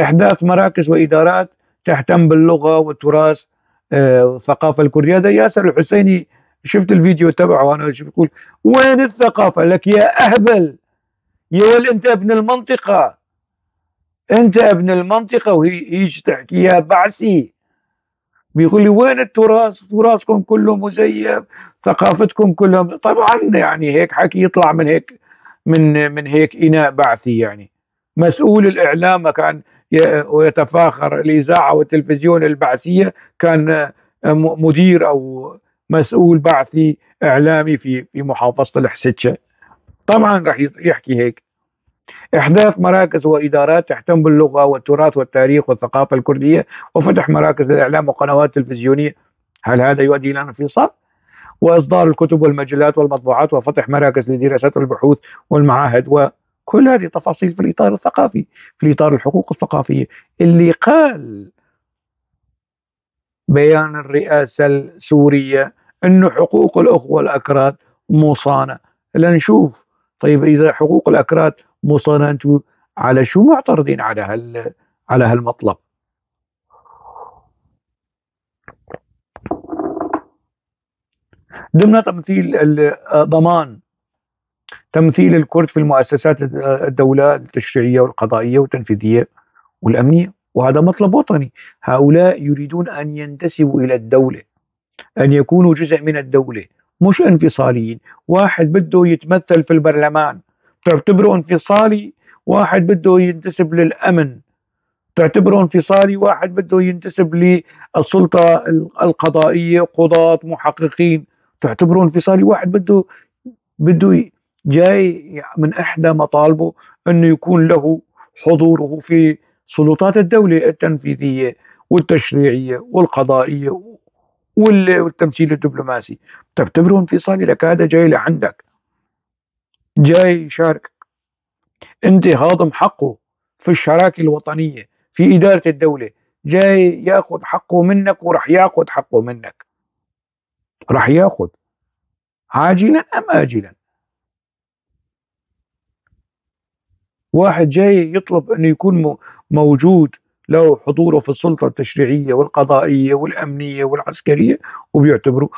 إحداث مراكز وإدارات تهتم باللغة والتراث والثقافة الكردية. هذا ياسر الحسيني، شفت الفيديو تبعه أنا، شو بيقول؟ وين الثقافة؟ لك يا أهبل، يا ول أنت ابن المنطقة، أنت ابن المنطقة وهي إيش تحكي يا بعثي؟ بيقول لي وين التراث؟ تراثكم كله مزيف، ثقافتكم كلها طبعا هيك حكي يطلع من هيك إناء بعثي. مسؤول الإعلام كان ويتفاخر، الإذاعة والتلفزيون البعثية كان مدير أو مسؤول بعثي إعلامي في محافظة الحسيتشة، طبعا راح يحكي هيك. إحداث مراكز وإدارات تهتم باللغة والتراث والتاريخ والثقافة الكردية، وفتح مراكز للإعلام وقنوات تلفزيونية. هل هذا يؤدي إلى انفصال؟ وإصدار الكتب والمجلات والمطبوعات، وفتح مراكز لدراسات والبحوث والمعاهد، وكل هذه تفاصيل في الإطار الثقافي، في الإطار الحقوق الثقافية. اللي قال بيان الرئاسة السورية أنه حقوق الأخوة الأكراد مصانة، لنشوف طيب إذا حقوق الأكراد مصانة أنتم على شو معترضين على هالمطلب؟ ضمن تمثيل ضمان تمثيل الكرد في المؤسسات الدولة التشريعية والقضائية والتنفيذية والأمنية، وهذا مطلب وطني. هؤلاء يريدون أن ينتسبوا إلى الدولة، أن يكونوا جزء من الدولة، مش انفصاليين. واحد بده يتمثل في البرلمان تعتبره انفصالي، واحد بده ينتسب للأمن تعتبره انفصالي، واحد بده ينتسب للسلطة القضائية قضاة محققين تعتبره انفصالي، واحد بده جاي من إحدى مطالبه أنه يكون له حضوره في سلطات الدولة التنفيذية والتشريعية والقضائية والتمثيل الدبلوماسي، تعتبره انفصالي. لك هذا جاي لعندك، جاي يشارك، انت هاضم حقه في الشراكة الوطنية في إدارة الدولة، جاي ياخذ حقه منك ورح ياخذ حقه منك، رح ياخذ عاجلا أم آجلا. واحد جاي يطلب أنه يكون موجود له حضوره في السلطة التشريعية والقضائية والأمنية والعسكرية، وبيعتبره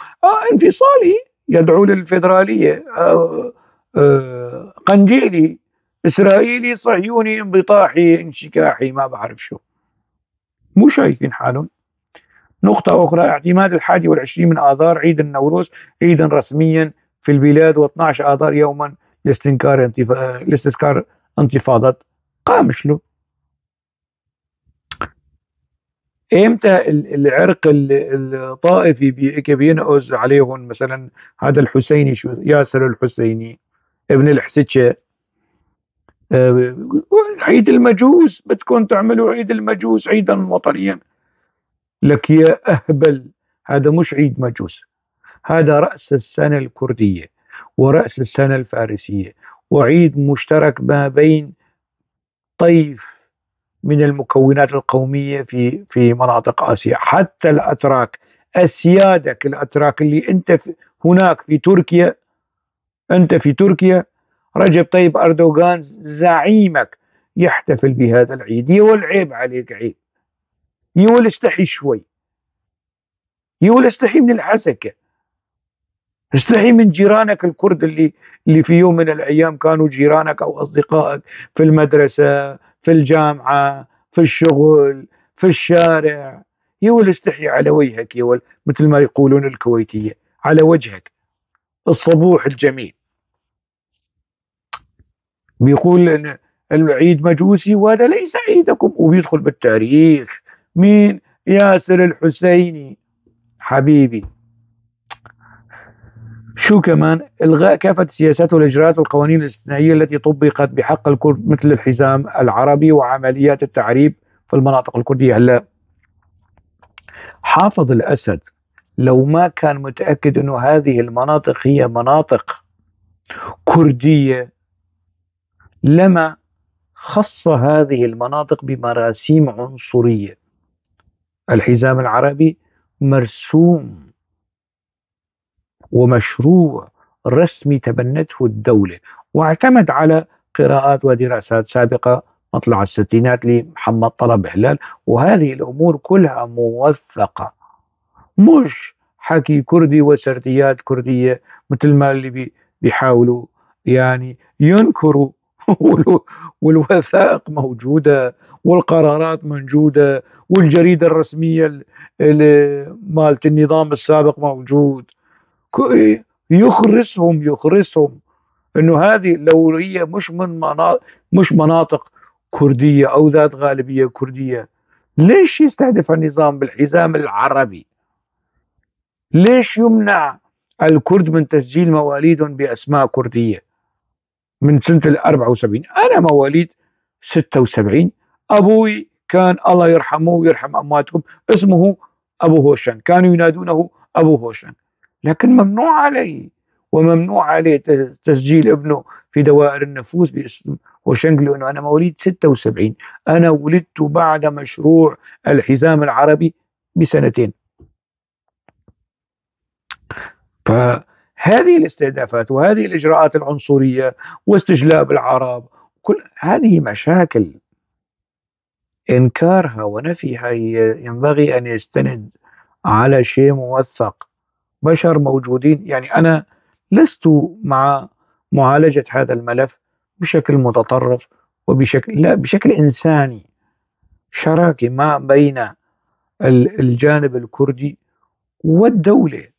انفصالي، يدعو للفيدرالية، قنجيلي، إسرائيلي، صهيوني، انبطاحي، انشكاحي، ما بعرف شو. مو شايفين حالهم. نقطة أخرى، اعتماد 21 من آذار عيد النوروز عيدا رسميا في البلاد، و12 آذار يوما لاستذكار انتفاضة قامشلو. امتى العرق الطائفي بينقز عليهم؟ مثلا هذا الحسيني، شو ياسر الحسيني ابن الحسيتشة، عيد المجوس، بدكم تعملوا عيد المجوس عيدا وطنيا. لك يا أهبل، هذا مش عيد مجوس، هذا رأس السنة الكردية ورأس السنة الفارسية، وعيد مشترك ما بين طيف من المكونات القومية في مناطق آسيا. حتى الأتراك، أسيادك الأتراك اللي أنت هناك في تركيا، أنت في تركيا رجب طيب أردوغان زعيمك يحتفل بهذا العيد. يقول عيب عليك، عيب، يقول استحي شوي، يقول استحي من الحسكة، استحي من جيرانك الكرد اللي في يوم من الأيام كانوا جيرانك أو أصدقائك في المدرسة، في الجامعة، في الشغل، في الشارع. يقول استحي على وجهك، يقول مثل ما يقولون الكويتية، على وجهك. الصبوح الجميل. بيقول إن العيد مجوسي وهذا ليس عيدكم، وبيدخل بالتاريخ. مين؟ ياسر الحسيني حبيبي. شو كمان؟ إلغاء كافة السياسات والإجراءات والقوانين الاستثنائية التي طبقت بحق الكرد مثل الحزام العربي وعمليات التعريب في المناطق الكردية. هلا حافظ الأسد لو ما كان متأكد أنه هذه المناطق هي مناطق كردية لما خص هذه المناطق بمراسيم عنصرية. الحزام العربي مرسوم ومشروع رسمي تبنته الدولة واعتمد على قراءات ودراسات سابقة مطلع الستينات لمحمد طلب هلال، وهذه الأمور كلها موثقة، مش حكي كردي وسرديات كردية مثل ما اللي بيحاولوا ينكروا. والوثائق موجودة والقرارات موجودة والجريدة الرسمية مالت النظام السابق موجود. يخرسهم انه هذه لو هي مش مناطق كردية او ذات غالبية كردية، ليش يستهدف النظام بالحزام العربي؟ ليش يمنع الكرد من تسجيل مواليدهم بأسماء كردية من سنة 74؟ أنا مواليد 76، أبوي كان الله يرحمه ويرحم أمواتكم اسمه أبو هوشن، كانوا ينادونه أبو هوشن، لكن ممنوع عليه وممنوع عليه تسجيل ابنه في دوائر النفوس باسم هوشنج، لأنه أنا مواليد 76، أنا ولدت بعد مشروع الحزام العربي بسنتين. فهذه الاستهدافات وهذه الإجراءات العنصرية واستجلاب العرب، كل هذه مشاكل إنكارها ونفيها ينبغي أن يستند على شيء موثق، بشر موجودين. أنا لست مع معالجة هذا الملف بشكل متطرف وبشكل، لا، بشكل إنساني، شراكة ما بين الجانب الكردي والدولة.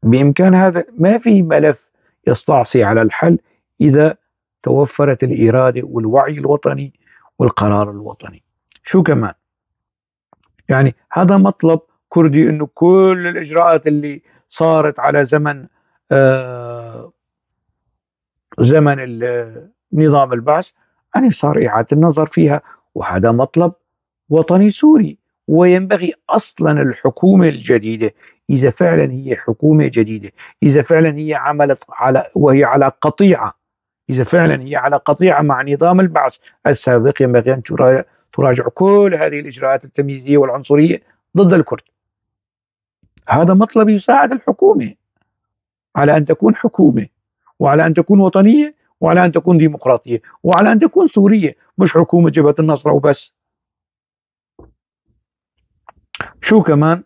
بإمكان هذا، ما في ملف يستعصي على الحل إذا توفرت الإرادة والوعي الوطني والقرار الوطني. شو كمان؟ هذا مطلب كردي، إنه كل الإجراءات اللي صارت على زمن نظام البعث صار إعادة النظر فيها، وهذا مطلب وطني سوري. وينبغي أصلا الحكومة الجديدة، إذا فعلا هي حكومة جديدة، إذا فعلا هي عملت على، وهي على قطيعة، إذا فعلا هي على قطيعة مع نظام البعث السابق، ينبغي أن تراجع كل هذه الإجراءات التمييزية والعنصرية ضد الكرد. هذا مطلب يساعد الحكومة على أن تكون حكومة، وعلى أن تكون وطنية، وعلى أن تكون ديمقراطية، وعلى أن تكون سورية، مش حكومة جبهة النصرة وبس. شو كمان؟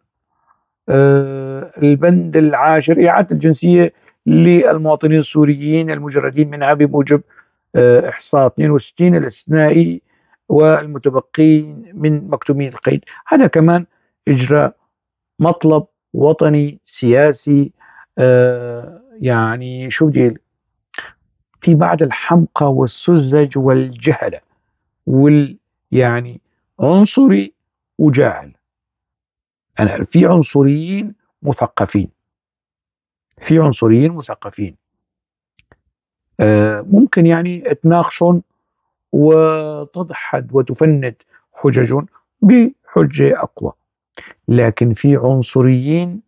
البند العاشر، إعادة الجنسية للمواطنين السوريين المجردين منها بموجب إحصاء 62 الاستثنائي والمتبقين من مكتومين القيد. هذا كمان إجراء مطلب وطني سياسي. شو بدي في بعض الحمقى والسذج والجهلة وال عنصري وجاهل. أنا في عنصريين مثقفين، في عنصريين مثقفين، ممكن تناقشهم وتضحد وتفند حججهم بحجة أقوى، لكن في عنصريين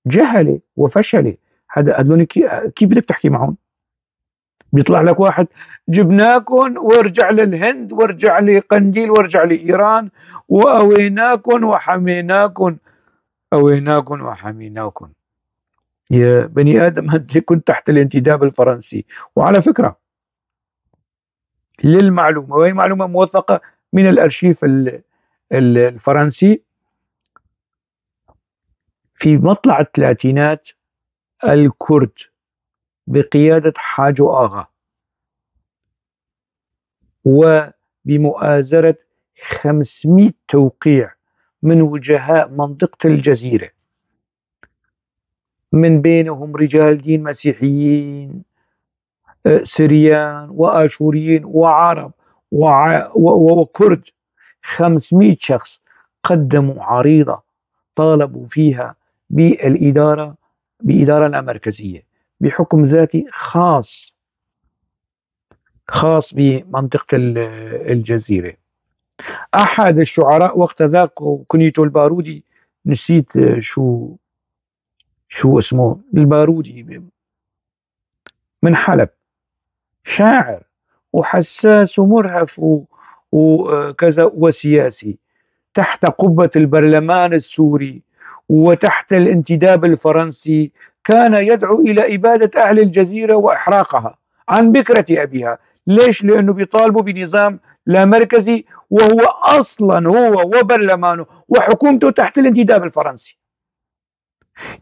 جهلة وفشلة. هذا هذول كيف بدك تحكي معهم؟ بيطلع لك واحد جبناكم وارجع للهند وارجع لقنديل وارجع لإيران وأويناكم وحميناكم، أويناكم وحميناكم. يا بني آدم، أنت كنت تحت الانتداب الفرنسي. وعلى فكرة للمعلومة، وهي معلومة موثقة من الأرشيف الفرنسي، في مطلع الثلاثينات الكرد بقيادة حاجو آغا وبمؤازرة 500 توقيع من وجهاء منطقة الجزيرة من بينهم رجال دين مسيحيين، سريان وآشوريين وعرب وكرد، 500 شخص قدموا عريضة طالبوا فيها بإدارة لا مركزية بحكم ذاتي خاص بمنطقة الجزيرة. أحد الشعراء وقت ذاك كنيته البارودي، نسيت شو اسمه، البارودي من حلب، شاعر وحساس ومرهف وكذا وسياسي، تحت قبة البرلمان السوري وتحت الانتداب الفرنسي كان يدعو إلى إبادة أهل الجزيرة وإحراقها عن بكرة أبيها. ليش؟ لأنه بيطالبوا بنظام لا مركزي، وهو أصلا هو وبرلمانه وحكومته تحت الانتداب الفرنسي.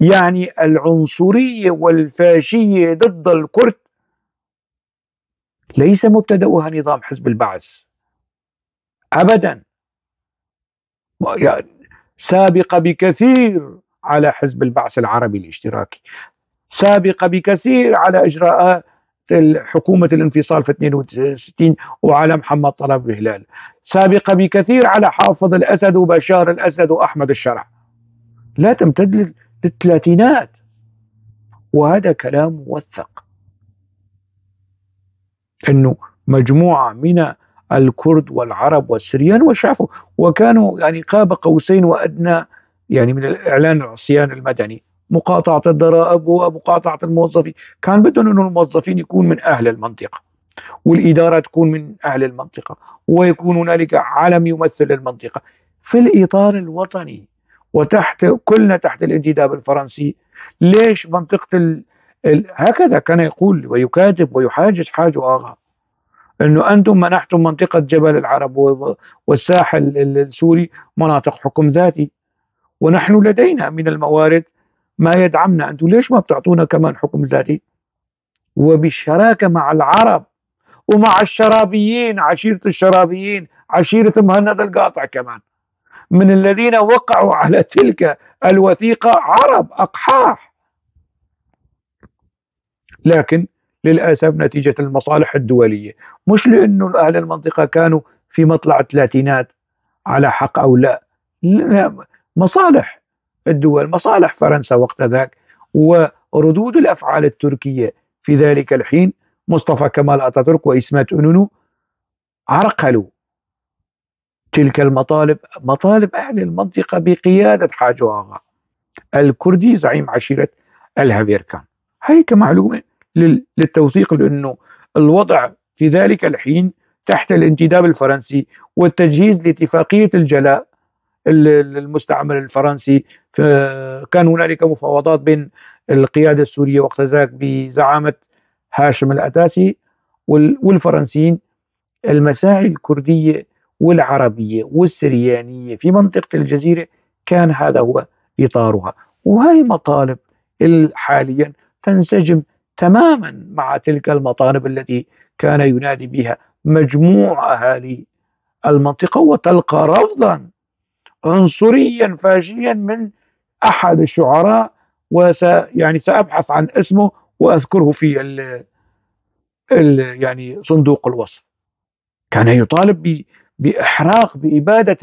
يعني العنصرية والفاشية ضد الكرد ليس مبتدأها نظام حزب البعث أبدا، سابقة بكثير على حزب البعث العربي الاشتراكي، سابقة بكثير على إجراءات حكومة الانفصال في 62 وعلى محمد طلب الهلال، سابقة بكثير على حافظ الأسد وبشار الأسد وأحمد الشرع، لا تمتد للثلاثينات. وهذا كلام موثق، أنه مجموعة من الكرد والعرب والسريان وشافوا، وكانوا قاب قوسين وأدنى من الإعلان العصيان المدني، مقاطعة الضرائب ومقاطعة الموظفين. كان بدهم أنه الموظفين يكون من أهل المنطقة، والإدارة تكون من أهل المنطقة، ويكون هنالك علم يمثل المنطقة في الإطار الوطني، وتحت كلنا تحت الانتداب الفرنسي. ليش منطقة هكذا كان يقول ويكاتب ويحاجج حاج آغا أنه أنتم منحتم منطقة جبل العرب والساحل السوري مناطق حكم ذاتي، ونحن لدينا من الموارد ما يدعمنا، أنتم ليش ما بتعطونا كمان حكم ذاتي؟ وبالشراكة مع العرب ومع الشرابيين، عشيرة الشرابيين، عشيرة مهند القاطع كمان، من الذين وقعوا على تلك الوثيقة عرب أقحاح. لكن للأسف نتيجة المصالح الدولية، مش لأنه أهل المنطقة كانوا في مطلع الثلاثينات على حق أو لا، لا، مصالح الدول، مصالح فرنسا وقت ذاك وردود الأفعال التركية في ذلك الحين، مصطفى كمال أتاتورك وإسمات إنونو عرقلوا تلك المطالب، مطالب أهل المنطقة بقيادة حاج آغا الكردي زعيم عشيرة الهبيركان. هي كمعلومة للتوثيق، لأنه الوضع في ذلك الحين تحت الانتداب الفرنسي والتجهيز لاتفاقية الجلاء المستعمر الفرنسي، كان هنالك مفاوضات بين القيادة السورية وقت ذاك بزعامة هاشم الأتاسي والفرنسيين. المساعي الكردية والعربية والسريانية في منطقة الجزيرة كان هذا هو إطارها، وهي مطالب حاليا تنسجم تماما مع تلك المطالب التي كان ينادي بها مجموع أهالي المنطقة، وتلقى رفضا عنصريا فاشيا من أحد الشعراء، سأبحث عن اسمه وأذكره في صندوق الوصف. كان يطالب بإحراق، بإبادة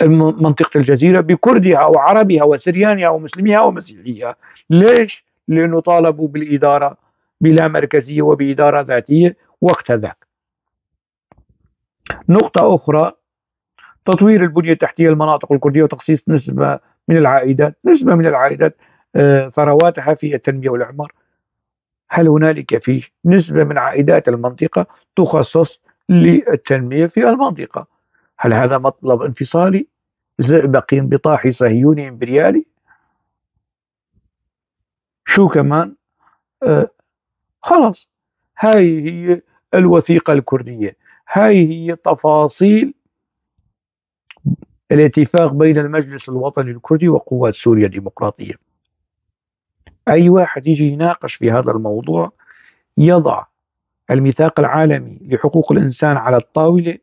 منطقة الجزيرة بكردها وعربها وسريانها ومسلميها ومسيحيها. ليش؟ لأنه طالبوا بالإدارة بلا مركزية وبإدارة ذاتية وقت ذاك. نقطة أخرى، تطوير البنية التحتية للمناطق الكردية وتخصيص نسبة من العائدات، نسبة من العائدات، ثرواتها في التنمية والإعمار. هل هنالك في نسبة من عائدات المنطقة تخصص للتنمية في المنطقة؟ هل هذا مطلب انفصالي زئبقي انبطاحي صهيوني امبريالي؟ شو كمان؟ خلاص، هاي هي الوثيقة الكردية، هاي هي تفاصيل الاتفاق بين المجلس الوطني الكردي وقوات سوريا الديمقراطية. أي واحد يجي يناقش في هذا الموضوع يضع الميثاق العالمي لحقوق الإنسان على الطاولة،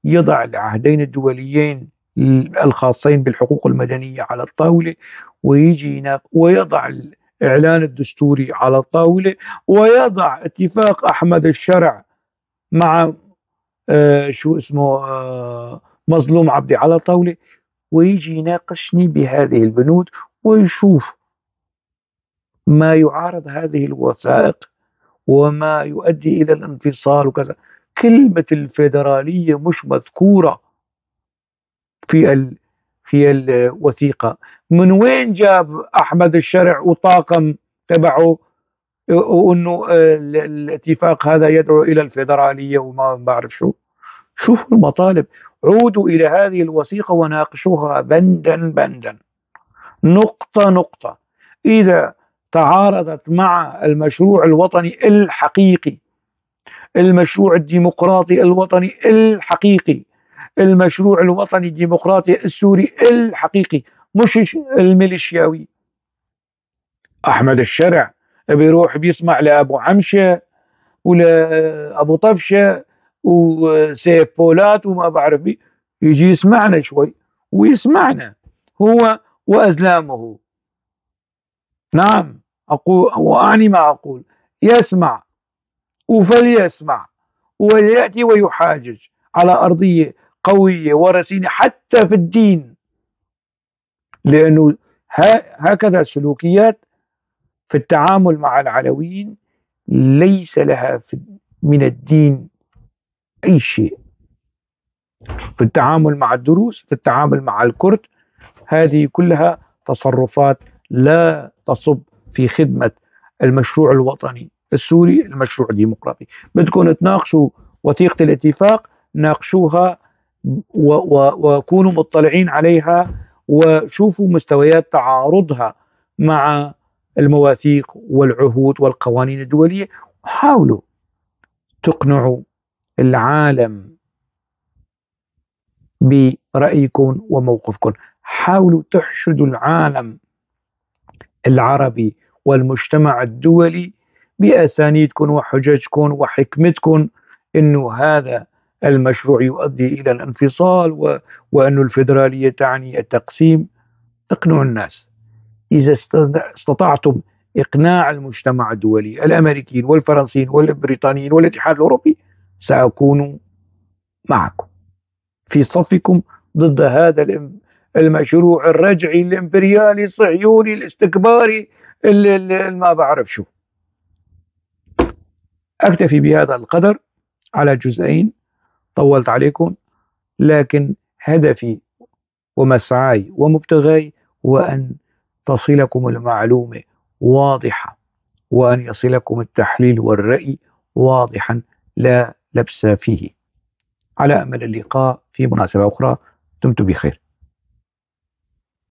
يضع العهدين الدوليين الخاصين بالحقوق المدنية على الطاولة، ويجي ويضع الإعلان الدستوري على الطاولة، ويضع اتفاق أحمد الشرع مع شو اسمه مظلوم عبدي على الطاولة، ويجي يناقشني بهذه البنود ويشوف ما يعارض هذه الوثائق وما يؤدي إلى الانفصال وكذا. كلمة الفيدرالية مش مذكورة في الوثيقة. من وين جاب أحمد الشرع وطاقم تبعه وأنه الاتفاق هذا يدعو إلى الفيدرالية وما بعرف شو؟ شوفوا المطالب، عودوا إلى هذه الوثيقة وناقشوها بندا بندا، نقطة نقطة. إذا تعارضت مع المشروع الوطني الحقيقي، المشروع الديمقراطي الوطني الحقيقي، المشروع الوطني الديمقراطي السوري الحقيقي، مش الميليشياوي. أحمد الشرع بيروح بيسمع لأبو عمشة ولا أبو طفشة وسيف بولات وما بعرف مين، يجي يسمعنا شوي ويسمعنا هو وأزلامه. نعم أقول وأعني ما أقول، يسمع وفليسمع وليأتي ويحاجج على أرضية قوية ورسينة حتى في الدين، لأنه هكذا سلوكيات في التعامل مع العلويين ليس لها من الدين أي شيء. في التعامل مع الدروز، في التعامل مع الكرد، هذه كلها تصرفات لا تصب في خدمة المشروع الوطني السوري، المشروع الديمقراطي. بدكم تناقشوا وثيقة الاتفاق، ناقشوها وكونوا مطلعين عليها وشوفوا مستويات تعارضها مع المواثيق والعهود والقوانين الدولية، وحاولوا تقنعوا العالم برأيكم وموقفكم. حاولوا تحشدوا العالم العربي والمجتمع الدولي بأسانيدكم وحججكم وحكمتكم إنه هذا المشروع يؤدي إلى الانفصال وأن الفيدرالية تعني التقسيم. اقنعوا الناس. إذا استطعتم إقناع المجتمع الدولي، الأمريكيين والفرنسيين والبريطانيين والاتحاد الأوروبي، سأكون معكم في صفكم ضد هذا المشروع الرجعي الإمبريالي الصهيوني الاستكباري اللي ما بعرف شو. أكتفي بهذا القدر على جزئين، طولت عليكم، لكن هدفي ومسعاي ومبتغاي هو أن تصلكم المعلومة واضحة، وأن يصلكم التحليل والرأي واضحا لا لبس فيه. على أمل اللقاء في مناسبة أخرى، دمتم بخير.